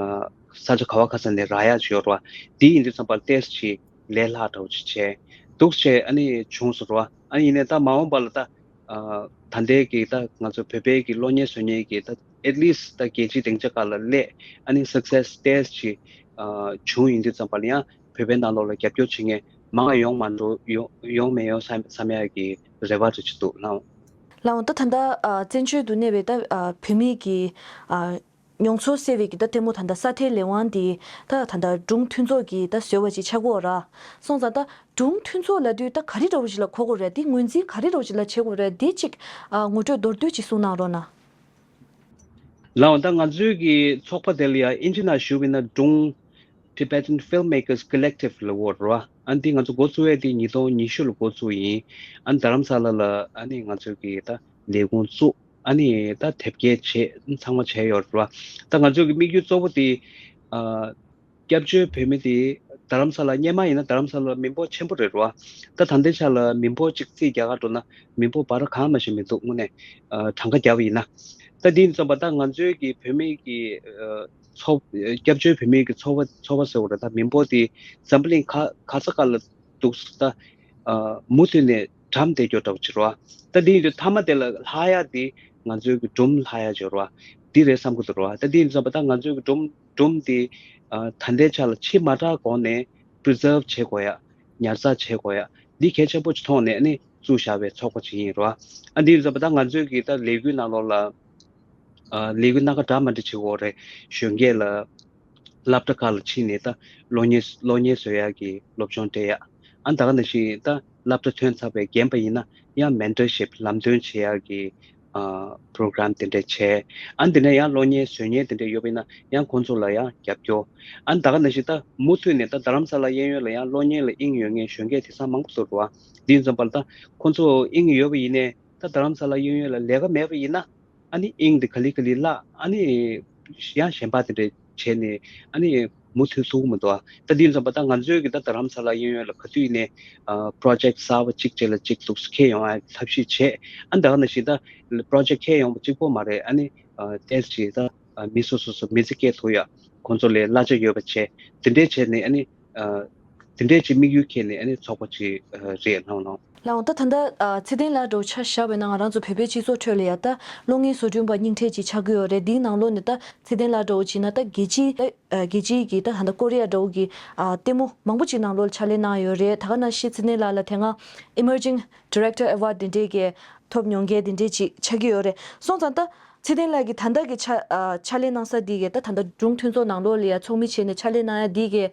ས་ཆ་ག་བ་ག་ས་ནས་རག་ཡག་ཅིག་ཡོད་རེད་བ། འདི་ཡིན་དུས་ཙམ་པར་ཏོག་ཙམ་ཅིག་ལས་སླ་འདྲ་བོ་ཅིག་བྱས་འདུག་བྱས་ཨ་ནི་བྱུང་སོང་རེད་བ། ཨ་ནི་ཡིན་ནའི་ད་མ་འོངས་པ་ལ་ད་ཨ་ད་ལྟའི་གི་ད་ང་ཚོ་བོད་པའི་གི་གློག་བརྙན་བཟོ་མཁན་གི་ད་at least ད་རྒྱལ་སྤྱིའི་སྡིངས་ཆ་ཁག་ལ་སླེབས། ཨ་ནི་སག་སེ་སི་ཏོག་ཙམ་ཅིག་ཨ་བྱུང་ཡིན་དུས་ཙམ་པ་ལ་ཡང་བོད་པའི་ནང་ལོགས་ལ་རྒྱབ་སྐྱོར་བྱེད་མཁན་མང་ཡོང་མ་འགྲོ་ཡོང་ཡོང་མི་ཡོང་བསམ་བསམ་ཡག་གི་རེ་བ་རེ་ཅིག་འདུག་ལགས། ལགས་འོང་། ད་ད་ལྟ་ཨ་བཙན་བྱོལ་དུ་གནས་པའི་ད་ཨ་བོད་མི་གི་ཨ་མྱོང་ཚོར་སེལ་བའི་གི་ད་ལྟད་མོ་ད་ལྟ་ས་ཐེ་ལས་དབང་འདི་ད་ད་ལྟ་སྒྲུང་མཐུན་ཚོགས་ཀྱིས་ད་བཟོས་པ་ཅིག་ཆགས་ཀྱི་ཡོད་རེད། སོང་ཙང་ད་སྒྲུང་མཐུན་ཚོགས་ལབ་དུས་ད་ག་རེ་འདྲ་བོ་ཞིག་ལ་གོ་དགོས་རེད། འདི་ངོས་འཛིན་ག་རེ་འདྲ་བོ་ཞིག་ལ་བྱེད་དགོས་རེད། འདི་ཅིག་ཨ་ངོ་སྤྲོད་མདོར་བསྡུས་ཅིག་གསུང་གནང་རོགས་གནང་། ལགས་འོང་། ད་ང་ཚོའི་གི་ཚོགས་པ་དེ་ལ་ཡ་ཨིན་ཇི་ནང་ཞུ་བ་ཡིན་ན་སྒྲུང་Tibetan Filmmakers Collective ལབ་ཀྱི་ཡོད་རེད་བ། ཨ་འདི་ང་ཚོ་འགོ་བཙུགས་ཡས་དེ་ཉིས་སྟོང་ཉི་ཤུ་ལ་འགོ་བཙུགས་ཡིན། ཨ་རྡ་རམ་ས་ལ་ལ་ཨ་ནི་ང་ཚོའི་གི་ད་ལས་ཁུངས་བཙུགས། ཨ་ནི་ད་དེབ་སྐྱེལ་བྱས་ཚང་མ་བྱས་ཡོད་རེད་བ། ད་ང་ཚོའི་གི་དམིགས་ཡུལ་གཙོ་བོ་དེ་ཨ་སྐྱབས་བཅོལ་བོད་མི་དེ་རྡ་རམ་ས་ལ་སྔོན་མ་ཡིན་ན་རྡ་རམ་ས་ལ་མི་འབོར་ཆེན་པོ་རེད་རེད་བ། ད་ད་ལྟའི་ཆ་ལ་མི་འབོར་གཅིག་རྩིས་རྒྱག་ག་འགྲོ་ན་མི་འབོར་བར་གང་མ་ཞིག་མི་འདུག་དངོས་གནས་ཨ་གྲངས་ཀ་བརྒྱབ་པ་ཡིན་ན། ད་དེ་ཡིན་ཙམ་པ་ད་ང་ཚོའི་གི་བོད་མི་གི་ཨ་ཚོགས་སྐྱབས་བཅོལ་བོད་མི་གི་ཚོགས་པ་ཚོགས་པ་ཟེར་བ་རེད། ད་མི་འབོར་དེ་འཛམ་བུ་གླིང་ག་ག་ས་ག་ལ་འདུག་ད་ཨ་མུ་མཐུད་ནས་གྲམ་བསྡད་རྒྱུ་འདྲ་བོ་ཅིག་རེད་བ། ད་དེ་ཡིན་དུས་མཐའ་མ་དེ་ལ་ལྷག་ཡག་དེ་ང་ཚོའི་གི་སྒྲུང་ལྷག་ཡག་ཅིག་རེད་བ། འདི་རེད་བསམ་གི་འདུག་རེད་བ། ད་དེ་ཡིན་ཙམ་པ་ད་ང་ཚོའི་གི་སྒྲུང་སྒྲུང་དེ་ཨ་ད་ལྟའི་ཆ་ལ་ཕྱི་མ་དྲག་གོང་ནས་པི་རི་ཛརབ་བྱེད་དགོས་ཡག་ཉར་ཚགས་བྱེད་དགོས་ཡག་འདི་གལ་ཆེན་པོ་ཅིག་མཐོང་ནས་ཨ་ནི་བཙུགས་བཞག་པའི་ཚོགས་པ་ཅིག་ཡིན་རེད་བ། ཨ་འདི་ཡིན་ཙམ་པ་ད་ང་ཚོའི་གི་ད་ལས་འགུལ་ནང་ལོགས་ལ་ཨ་ལས་འགུལ་སྣ་ཁ་འདྲ་མི་འདྲ་བྱེད་དགོས་རེད། གཞོན་སྐྱེས་ལ་སློབ་གྲྭ་ཁག་ལ་ཕྱིན་ནས་ད་གློག་བརྙན་གློག་བརྙན་བཟོ་ཡག་གི་སློབ་སྦྱོང་སྤྲད་ཡག་ཨ་ད་ག་ནང་བཞིན་ད་སློབ་གྲྭ་ཐོན་ཚར་བའི་རྒན་པ་ཡིན་ན་ཡང་མེན་ཊར་ཤིབ་ལམ་སྟོན་བྱེད་ཡག་གི་ཨ་པྲོ་གྷི་རམ་དེ་འདྲས་བྱས། ཨ་འདི་ནས་ཡང་གློག་བརྙན་བཟོ་མཁན་དེ་འདྲས་ཡོད་པ་ཡིན་ན་ཡང་ཁོང་ཚོ་ལ་ཡང་རྒྱབ་སྐྱོར། ཨ་ད་ག་ནང་བཞིན་ད་མུ་མཐུད་ནས་ད་རྡ་རམ་ས་ལ་གཡས་གཡོན་ལ་ཡང་གློག་བརྙན་ལ་དབྱིངས་ཡོད་མཁན་གཞོན་སྐྱེས་དེང་སང་མང་པོ་འདུག་རེད་བ། འདི་ཡིན་ཙམ་པ་ལ་ད་ཁོང་ཚོ་དབྱིངས་ཡོད་པ་ཡིན་ནའི་ད་རྡ་རམ་ས་ལ་གཡས་གཡོན་ལ་ལས་ཀ་མེད་པ་ཡིན་ན། ཨ་ནི་དབྱིངས་དེ་ག་ལེ་ག་ལེ་བརླག་ཨ་ནི་ཡང་གཞན་པ་དེ་འདྲས་བྱས་ནས་ཨ་ནི་མུ་མཐུད་ཐུབ་ཀྱི་མི་འདུག་ཨ་ད་འདི་ཡིན་ཙམ་པ་ད་ང་ཚོའི་གི་ད་རྡ་རམ་ས་ལ་གཡས་གཡོན་ལ་ག་དུས་ནས་ཨ་པྲོ་ཇེག་གསར་པ་གཅིག་རྗེས་ལ་གཅིག་འདུག་སེ་འཁྱེར་ཡོང་ཨ་ཐབས་ཤེས་བྱས། ཨ་ད་ག་ནང་བཞིན་ད་པྲོ་ཇེག་འཁྱེར་ཡོང་པ་གཅིག་པོ་མ་རེད། ཨ་ནི་ཨ་ཏོག་ཙམ་ད་ ཨ་མི་སོ་སོ་སོ་མི་ཚེ་སྐྱེལ་ཐུབ་ཡ་ཁོང་ཚོ་ལ་གླ་ཆ་ཡོད་པ་བྱས། དེ་འདྲས་བྱས་ནས་ཨ་ནི་ཨ་དེ་འདྲས་ཀྱི་དམིགས་ཡུལ་འཁྱེར་ནས་ཨ་ནི་ཚོགས་པ་ཅིག་ཨ་རེད་གནང་གནང་། ལགས་འོང་། ད་ད་ལྟ་ཨ་ཚེ་བརྟན་ལགས་འདྲ་བོ་ཆ་བཞག་པ་ཡིན་ན། ང་རང་ཚོ་བོད་པའི་སྤྱི་ཚོགས་ཁྲོད་ལ་ཡ་ད་གློག་བརྙན་བཟོ་སྐྲུན་པ་རྙིང་གྲས་ཅིག་ཆགས་ཀྱི་ཡོད་རེད། འདིའི་ནང་ལོགས་ནས་ད་ཚེ་བརྟན་ལགས་འདྲ་བོ་བྱས་ན་ད་རྒྱལ་སྤྱིའི་ཨ་རྒྱལ་སྤྱིའི་གི་ད་ད་ལྟ་ཀོ་རི་ཡ་འདྲ་བོ་གི་ཨ་ལྟད་མོ་མང་པོ་ཅིག་ནང་ལོགས་ལ་ཕྱག་ལས་གནང་ཡོད་རེད། ད་ག་ནང་བཞིན་ཚེ་བརྟན་ལགས་ལ་དེ་སྔ་Emerging Director Award དེ་འདྲས་ཀྱི་ཐོབ་མྱོང་མཁན་དེ་འདྲས་ཅིག་ཆགས་ཀྱི་ཡོད་རེད། སོང་ཙང་ད་ཚེ་བརྟན་ལགས་ཀྱིས་ད་ལྟ་གི་ཆ་ཨ་ཕྱག་ལས་གནང་ས་འདི་གའི་ད་ད་ལྟ་སྒྲུང་མཐུན་ཚོགས་ནང་ལོགས་ལ་ཡ་ཚོགས་མི་བྱས་ནས་ཕྱག་ལས་གནང་ཡ་འདི་གའི་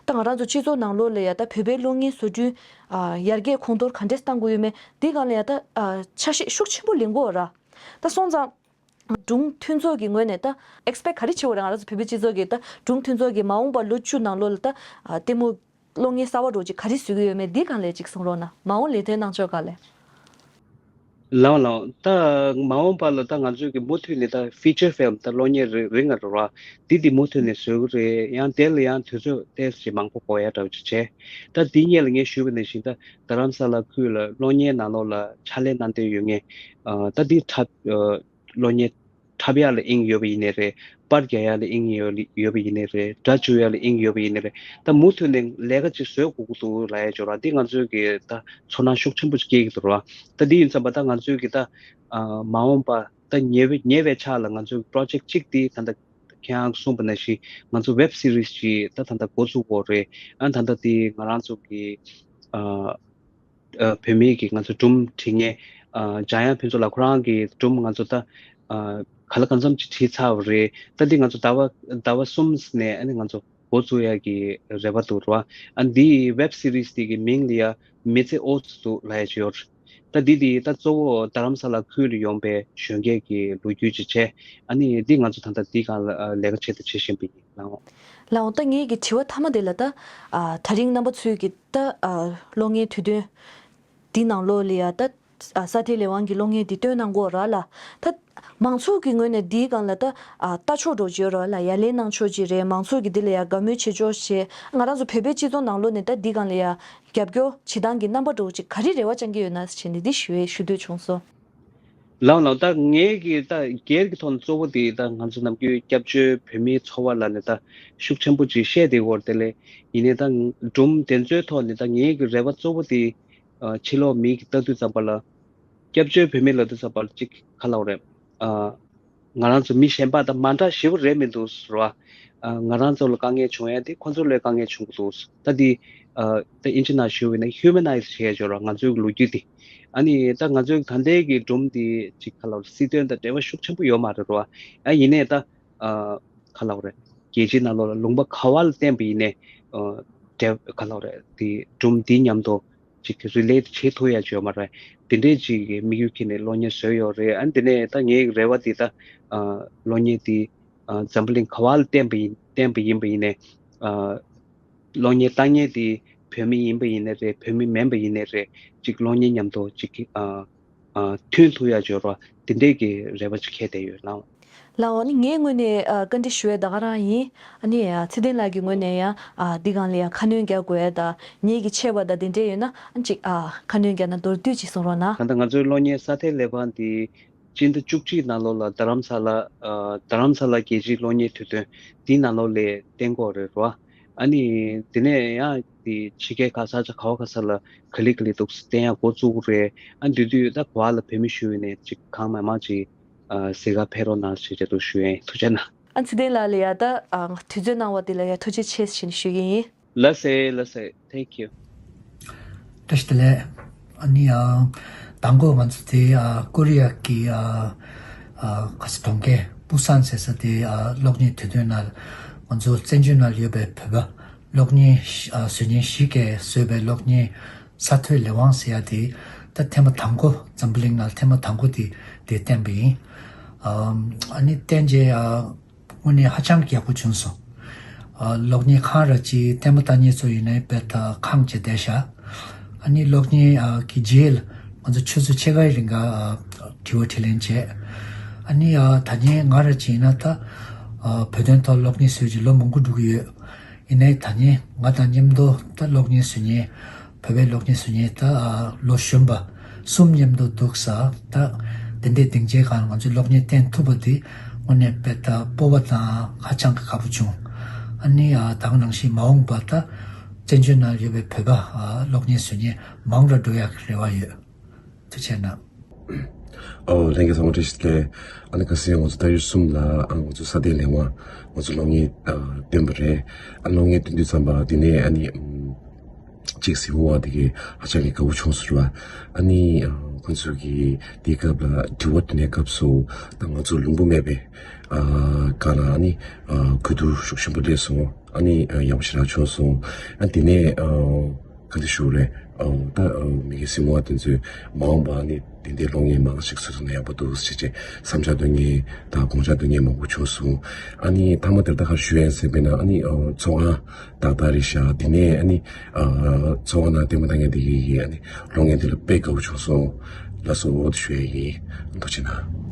ད་ང་རང་ཚོ་སྤྱི་ཚོགས་ནང་ལོགས་ལ་ཡ་ད་བོད་པའི་གློག་བརྙན་བཟོ་སྐྲུན་ཨ་ཡར་རྒྱས་གོང་མཐོར་ག་འདྲས་གཏང་དགོས་ཡོད་མེད་འདི་སྒང་ལ་ཡ་ད་ཨ་ཆ་ཤས་ཤུགས་ཆེན་པོ་ལེན་དགོས་ར། ད་སོང་ཙང་སྒྲུང་མཐུན་ཚོགས་ཀྱི་ངོས་ནས་ད་ཨེགས་པེག་ག་རེ་བྱེད་དགོས་རེད། ང་རང་ཚོ་བོད་པའི་སྤྱི་ཚོགས་ཀྱི་ད་སྒྲུང་མཐུན་ཚོགས་ཀྱི་མ་འོངས་པ་ལོ་བཅུ་ནང་ལོགས་ལ་ད་ཨ་ལྟད་མོ་གློག་བརྙན་གསར་བ་འདྲ་བོ་ཅིག་ག་རེ་བཟོ་གི་ཡོད་མེད་འདི་སྒང་ལ་ཅིག་གསུང་རོགས་གནང་། མ་འོངས་ལས་དོན་གནང་ཕྱོགས་སྒང་ལ། ལགས་ལགས། ད་མ་འོངས་པ་ལ་ད་ང་ཚོས་ཀྱི་མུ་མཐུད་ནས་ད་ཕི་ཅར་ཕིལམ་ད་གློག་བརྙན་རི་རིང་ང་རོ་ར་འདི་འདི་མུ་མཐུད་ནས་བཟོ་གི་རེད། ཡང་དེ་ལ་ཡང་དུས་ཚོད་ཏོག་ཙམ་མང་པོ་འགོར་ཡ་འདྲ་བོ་ཅིག་བྱས། ད་འདི་སྔོན་ལ་ངས་ཞུས་པ་ནང་བཞིན་ད་རྡ་རམ་ས་ལ་ཁུལ་ལ་གློག་བརྙན་ནང་ལོགས་ལ་ཕྱག་ལས་གནང་འདོད་ཡོད་མཁན་ཨ་ད་འདི་འཁྲབ་ཨ་གློག་བརྙན་འཁྲབ་ཡག་ལ་དབྱིངས་ཡོད་པ་ཡིན་ནའི་རེད། པར་རྒྱག་ཡག་ལ་དབྱིངས་ཡོད་ཡོད་པ་ཡིན་ནའི་རེད། སྒྲ་སྒྱུར་ཡག་ལ་དབྱིངས་ཡོད་པ་ཡིན་ནའི་རེད། ད་མུ་མཐུད་ནས་ལས་ཀ་ཅིག་བཟོ་དགོས་ཀྱི་འདུག་ལབ་ཡ་ཅིག་ཡོད་ར། འདི་ང་ཚོའི་གི་ད་ཚོར་སྣང་ཤུགས་ཆེན་པོ་ཅིག་སྐྱེ་གི་འདུག་ར། ད་འདི་ཡིན་ཙམ་པ་ད་ང་ཚོའི་གི་ད་ཨ་མ་འོངས་པ་ད་ཉེ་བའི་ཉེ་བའི་ཆར་ལ་ང་ཚོའི་པྲོ་ཇེག་གཅིག་འདི་ད་ལྟ་ཁྱེད་རང་གསུངས་པ་ནང་བཞིན་ང་ཚོ་ཝེབ་སི་རིས་ཅིག་ད་ད་ལྟ་འགོ་བཙུགས་ཡོད་རེད། ཨ་ད་ལྟ་འདི་ང་རང་ཚོ་གི་ཨ་ཨ་བོད་མིའི་གི་ང་ཚོ་སྒྲུང་བྲིས་མཁན་ཨ་འཇམ་དབྱངས་ཕུན་ཚོགས་ལགས་ཁོ་རང་གི་སྒྲུང་ང་ཚོ་ད་ཨ་ག་ལ་གང་འཚམ་ཅིག་བྲིས་ཚར་བ་རེད། ད་འདི་ང་ཚོ་ཟླ་བ་ཟླ་བ་གསུམ་ནས་ཨ་ནི་ང་ཚོ་འགོ་བཙུགས་ཡག་གི་རེ་བ་འདུག་ར། ཨ་འདི་ཝེབ་སི་རིས་འདི་གི་མིང་ལ་ཡ་མི་ཚེ་ཨོ་ཙི་འདུག་ལབ་ཡ་ཅིག་ཡོད་རེད། ད་འདི་འདི་ད་གཙོ་བོ་རྡ་རམ་ས་ལ་ཁུལ་ལ་ཡོང་པའི་གཞོན་སྐྱེས་ཀྱི་ལོ་རྒྱུས་ཅིག་བྱས། ཨ་ནི་འདི་ང་ཚོ་ད་ལྟ་འདི་སྒང་ལ་ཨ་ལས་ཀ་བྱེད་དང་བྱེད་བཞིན་པ་ཡིན། ལགས་འོང་། ལགས་འོང་། ད་ངེད་ཀྱི་དྲི་བ་མཐའ་མ་དེ་ལ་ད་ཨ་ད་རིང་རྣམ་པ་ཚོས་ཀྱི་ད་ཨ་གློག་བརྙན་དུས་སྟོན་འདི་ནང་ལོགས་ལ་ཡ་ད་ཨ་ས་ཐེ་ལས་དབང་གི་གློག་བརྙན་འདི་སྟོན་གནང་གོ་ར་ལ། ད་མང་ཚོགས་ཀྱི་ངོས་ནས་འདིའི་སྒང་ལ་ད་ཨ་ལྟ་ཕྱོགས་འདྲ་བོ་ཅིག་ཡོད་ར་ལ། ཡ་ལན་གནང་ཕྱོགས་ཅིག་རེད། མང་ཚོགས་ཀྱི་འདི་ལ་ཡ་དགའ་མོས་བྱེད་ཕྱོགས་ཅིག་ང་རང་ཚོ་བོད་པའི་སྤྱི་ཚོགས་ནང་ལོགས་ནས་ད་འདི་སྒང་ལ་ཡ་རྒྱབ་སྐྱོར་བྱེད་སྟངས་ཀྱི་རྣམ་པ་འདྲ་བོ་ཅིག་ག་རེ་རེ་བ་བཅང་གི་ཡོད་ན་ཟེར་བྱས་ནས་འདི་ཞུ་ཞུ་འདོད་བྱུང་སོང་། ལགས་ལགས། ད་ངའི་གི་ད་སྒེར་གྱི་ཐོག་ནས་གཙོ་བོ་དེ་ད་ང་ཚོ་ནམ་རྒྱུན་སྐྱབས་བཅོལ་བོད་མིའི་འཚོ་བ་ལ་ནི་ད་ཤུགས་ཆེན་པོ་ཅིག་བཤད་བསྡད་ཡོད་དེ་ལས་ཡིན་ནའི་ད་སྒྲུང་དེ་ཚོའི་ཐོག་ནས་ད་ངའི་གི་རེ་བ་གཙོ་བོ་དེ་ཨ་ཕྱི་ལོགས་མི་གི་ལྟ་དུས་ཙམ་པ་ལ་སྐྱབས་བཅོལ་བོད་མི་ལབ་དུས་ཙམ་པ་ལ་ཅིག་ག་ལབ་དགོས་རེད། ཨ་ང་རང་ཚོ་མི་གཞན་པ་དང་མ་འདྲ་ཞེ་པོ་རེད་མི་འདུག་ཟེར་བ། ཨ་ང་རང་ཚོ་ལ་དཀའ་ངལ་བྱུང་ཡ་དེ་ཁོ་ཚོ་ལ་དཀའ་ངལ་བྱུང་གི་འདུག་ད་འདི་ཨ་ད་ཨིན་ཇི་ནང་ཞུ་བ་ཡིན་ན་ཧིའུ་མ་ནའི་ཛི་བྱས་ཡོད་ར། ང་ཚོའི་ལོ་རྒྱུས་དེ། ཨ་ནི་ད་ང་ཚོའི་ད་ལྟའི་གི་སྒྲུང་དེ་ཅིག་ག་ལབ་སྲིད་དོན་དང་འབྲེལ་བ་ཤུགས་ཆེན་པོ་ཡོད་མ་རེད་ར། ཨ་ཡིན་ནའི་ད་ཨ་ག་ལབ་རེད། རྒྱལ་སྤྱིའི་ནང་ལོགས་ལ་ལུང་པ་ག་བ་ལ་བསྟན་པ་ཡིན་ནའི་ཨ་འབྲེལ་ག་ལབ་རེད། དེ་སྒྲུང་དེ་མཉམ་དུ་ཅིག་རི་ལེ་ཊི་བྱེད་ཐུབ་ཡ་ཅིག་ཡོད་མ་རེད། དེ་འདྲའི་ཅིག་གི་དམིགས་ཡུལ་འཁྱེར་ནས་གློག་བརྙན་བཟོས་ཡོད་རེད། ཨ་ནི་དེ་ནས་ད་ངའི་རེ་བ་དེ་ད་ཨ་གློག་བརྙན་དེ་ཨ་འཛམ་བུ་གླིང་ག་བ་ལ་བསྟན་པ་ཡིན་བསྟན་པ་ཡིན་པ་ཡིན་ནའི་ཨ་གློག་བརྙན་བཏང་མཁན་དེ་བོད་མི་ཡིན་པ་ཡིན་ནའི་རེད། བོད་མི་མིན་པ་ཡིན་ནའི་རེད། ཅིག་གློག་བརྙན་མཉམ་དུ་ཅིག་ཨ་ཨ་མཐུན་ཐུབ་ཡ་ཅིག་ཡོད་རེད། དེ་འདྲའི་གི་རེ་བ་ཅིག་འཁྱེར་བསྡད་ཡོད་ལགས། ལགས་འོང་། ནི་ངའི་ངོས་ནས་ཨ་བཀའ་འདྲི་ཞུ་ཡས་ད་ག་རང་ཡིན། ཨ་ནི་ཨ་ཚེ་བརྟན་ལགས་ཀྱི་ངོས་ནས་ཡང་ཨ་འདི་སྒང་ལ་ཡང་ཁ་སྣོན་རྒྱག་དགོས་ཡས་དང་ངེད་ཀྱི་ཆད་པ་དང་དེ་འདྲས་ཡོད་ན་ཨ་ཅིག་ཨ་ཁ་སྣོན་རྒྱག་ན་མདོར་བསྡུས་ཅིག་གསུང་རོགས་གནང་། ད་ལྟ་ང་ཚོའི་གློག་བརྙན་ས་ཐེ་ལས་དབང་འདི་སྤྱི་ཟླ་བཅུ་གཅིག་ནང་ལོགས་ལ་རྡ་རམ་ས་ལ་ཨ་རྡ་རམ་ས་ལ་རྒྱལ་སྤྱིའི་གློག་བརྙན་དུས་སྟོན་འདིའི་ནང་ལོགས་ལ་བསྟན་གྱི་ཡོད་རེད་རོ། ཨ་ནི་དེ་ནས་ཡང་དེ་ཕྱི་རྒྱལ་ག་ས་ཆ་ག་བ་ག་ས་ལ་ག་ལེ་ག་ལེ་འདུག་བསྟན་ཡག་འགོ་བཙུགས་རེད། ཨ་དེ་དུས་ད་ག་བ་ལ་བོད་མི་བཞུགས་ཡོད་ནའི་ཅིག་གང་མང་མང་ཅིག་ཨ་གཟིགས་གར་ཕེབས་རོགས་གནང་ཞེས་རེ་འདུག་ཞུ་ཡིན། ཐུགས་རྗེ་གནང་། ཨ་ཚེ་བརྟན་ལགས་ལ་ཡ་ད་ཨ་དུས་ཚོད་གནང་བ་དེ་ལ་ཡ་ཐུགས་རྗེ་ཆེ་ཞེས་ཞུ་གི་ཡིན། ལགས་སེ་ལགས་སེ། Thank you། བཀྲ་ཤིས་བདེ་ལེགས། ཨ་ནི་ཨ་དང་པོ་ང་ཚོ་དེ་ཨ་ཀོ་རི་ཡ་གི་ཨ་ཨ་ག་ས་གྲོང་ཁྱེར་པུ་སན་ཟེར་ས་དེ་ཨ་གློག་བརྙན་དུས་སྟོན་ནང་ང་ཚོ་བཙན་བྱོལ་ནང་ཡོད་པའི་བོད་པ་གློག་བརྙན་ཨ་བཟོ་མཁན་བཞི་གས་བཟོས་པའི་གློག་བརྙན་ས་མཐོའི་ལས་དབང་ཟེར་ཡ་དེ་ད་ཐེངས་མ་དང་པོ་འཛམ་བུ་གླིང་ནང་ཐེངས་མ་དང་པོ་དེ་དེ་བསྟན་པ་ཡིན། ཨ་ཨ་ནི་བསྟན་རྗེས་ཨ་དངོས་གནས་ཧ་ཅང་ཡག་པོ་བྱུང་སོང་། ཨ་གློག་བརྙན་ཁང་ར་ཅིག་ལྟད་མོ་ལྟ་མཁན་ཚོ་ཡིན་ནའི་དཔེ་ད་ཁེངས་བྱས་བསྡད་ཤག་ཨ་ནི་གློག་བརྙན་ཨ་གི་རྗེས་ལ་ང་ཚོ་ཆུ་ཚོད་ཕྱེད་ཀའི་རིང་ག་ཨ་དྲི་བ་དྲིས་ལན་བྱས། ཨ་ནི་ཨ་ད་ནི་ང་ར་ཅིག་ཡིན་ན་ད་ཨ་བོད་དོན་ཐོག་གློག་བརྙན་བཟོས་ཀྱི་ལོ་མང་པོ་འགྲོ་གི་ཡོད། ཡིན་ནའི་ད་ནི་ང་དང་མཉམ་དུ་ད་གློག་བརྙན་བཟོ་མཁན་བོད་པའི་གློག་བརྙན་བཟོ་མཁན་ད་ཨ་ལོ་གཞོན་པ་གསུམ་མཉམ་དུ་འདུག་ས། ད་དེ་འདྲའི་སྡིངས་ཆའི་སྒང་ང་ཚོས་གློག་བརྙན་བསྟན་ཐུབ་པ་དེ་ དངོས་གནས་དཔེ་ད་སྤོབས་པ་དང་ཧ་ཅང་གི་དགའ་པོ་བྱུང་། ཨ་ནི་ཨ་ད་ག་ནང་བཞིན་མ་འོངས་པ་ད་བཙན་བྱོལ་ནང་ཡོད་པའི་བོད་པ་ཨ་གློག་བརྙན་བཟོ་མཁན་མང་རུ་འགྲོ་ཡག་གི་རེ་བ་ཡོད། ཐུགས་རྗེ་གནང་། ཨོ་ལྷན་རྒྱས་ཚང་མ་བཀྲ་ཤིས་བདེ་ལེགས། ཨ་ནི་ཁ་སང་ང་ཚོ་ད་ཡོད་གསུམ་ལ་ཨ་ང་ཚོ་ས་གནས་ལས་དབང་ང་ཚོ་གློག་བརྙན་ཨ་བཏོན་པ་རེད། ཨ་གློག་བརྙན་བཏོན་དུས་ཙམ་པ་དེ་ནས་ཨ་ནི་ཨམ། གཅིག་གཟིགས་མོ་བ་དེ་གས་ཧ་ཅང་གི་དགའ་བོ་བྱུང་ཟེར་བ། ཨ་ནི་ཨ་ཁོང་ཚོ་གིས་དེའི་སྐབས་ལ་དྲི་བ་དྲི་ནས་སྐབས་སུ་ད་ང་ཚོ་ལུང་པ་མེད་པའི་ཨ་སྒང་ལ་ཨ་ནི་ཨ་གུས་བཏུད་ཤུགས་ཆེན་པོ་སླེབས་སོང་། ཨ་ནི་ཨ་ཡག་པོ་ཞེ་དྲག་བྱུང་སོང་། ཨ་དེ་ནས་ཨ་ག་འདྲ་ཞུ་རེད། ཨ་ད་ཨ་མི་གི་གཟིགས་མོ་བ་དེ་ཚོས་མ་འོངས་པ་ཨ་ནི་དེ་འདྲའི་གློག་བརྙན་མང་ཞིག་བཟོ་ཐུབ་ན་ཡག་པོ་འདུག་ཟེར་བྱས་བསམ་འཆར་འདོན་མཁན་དང་དགོངས་འཆར་འདོན་མཁན་མང་པོ་བྱུང་སོང་། ཨ་ནི་མཐའ་མ་དེར་ད་ག་རེ་ཞུ་ཡ་ཡིན་ཟེར་བས་ན་ཨ་ནི་ཨ་ཚོང་ཁང་ཏག་ཏག་རེད་ཤག་དེ་ནས་ཨ་ནི་ཨ་ཚོང་ཁང་ནང་ལྟད་མོ་ལྟ་མཁན་དེ་གིས་ཨ་ནི་གློག་བརྙན་དེ་ལ་དཔེ་དགའ་བོ་བྱུང་སོང་། ལགས་སོ། འོ་དེ་ཞུ་ཡ་ཡིན། ཐུགས་རྗེ་གནང་།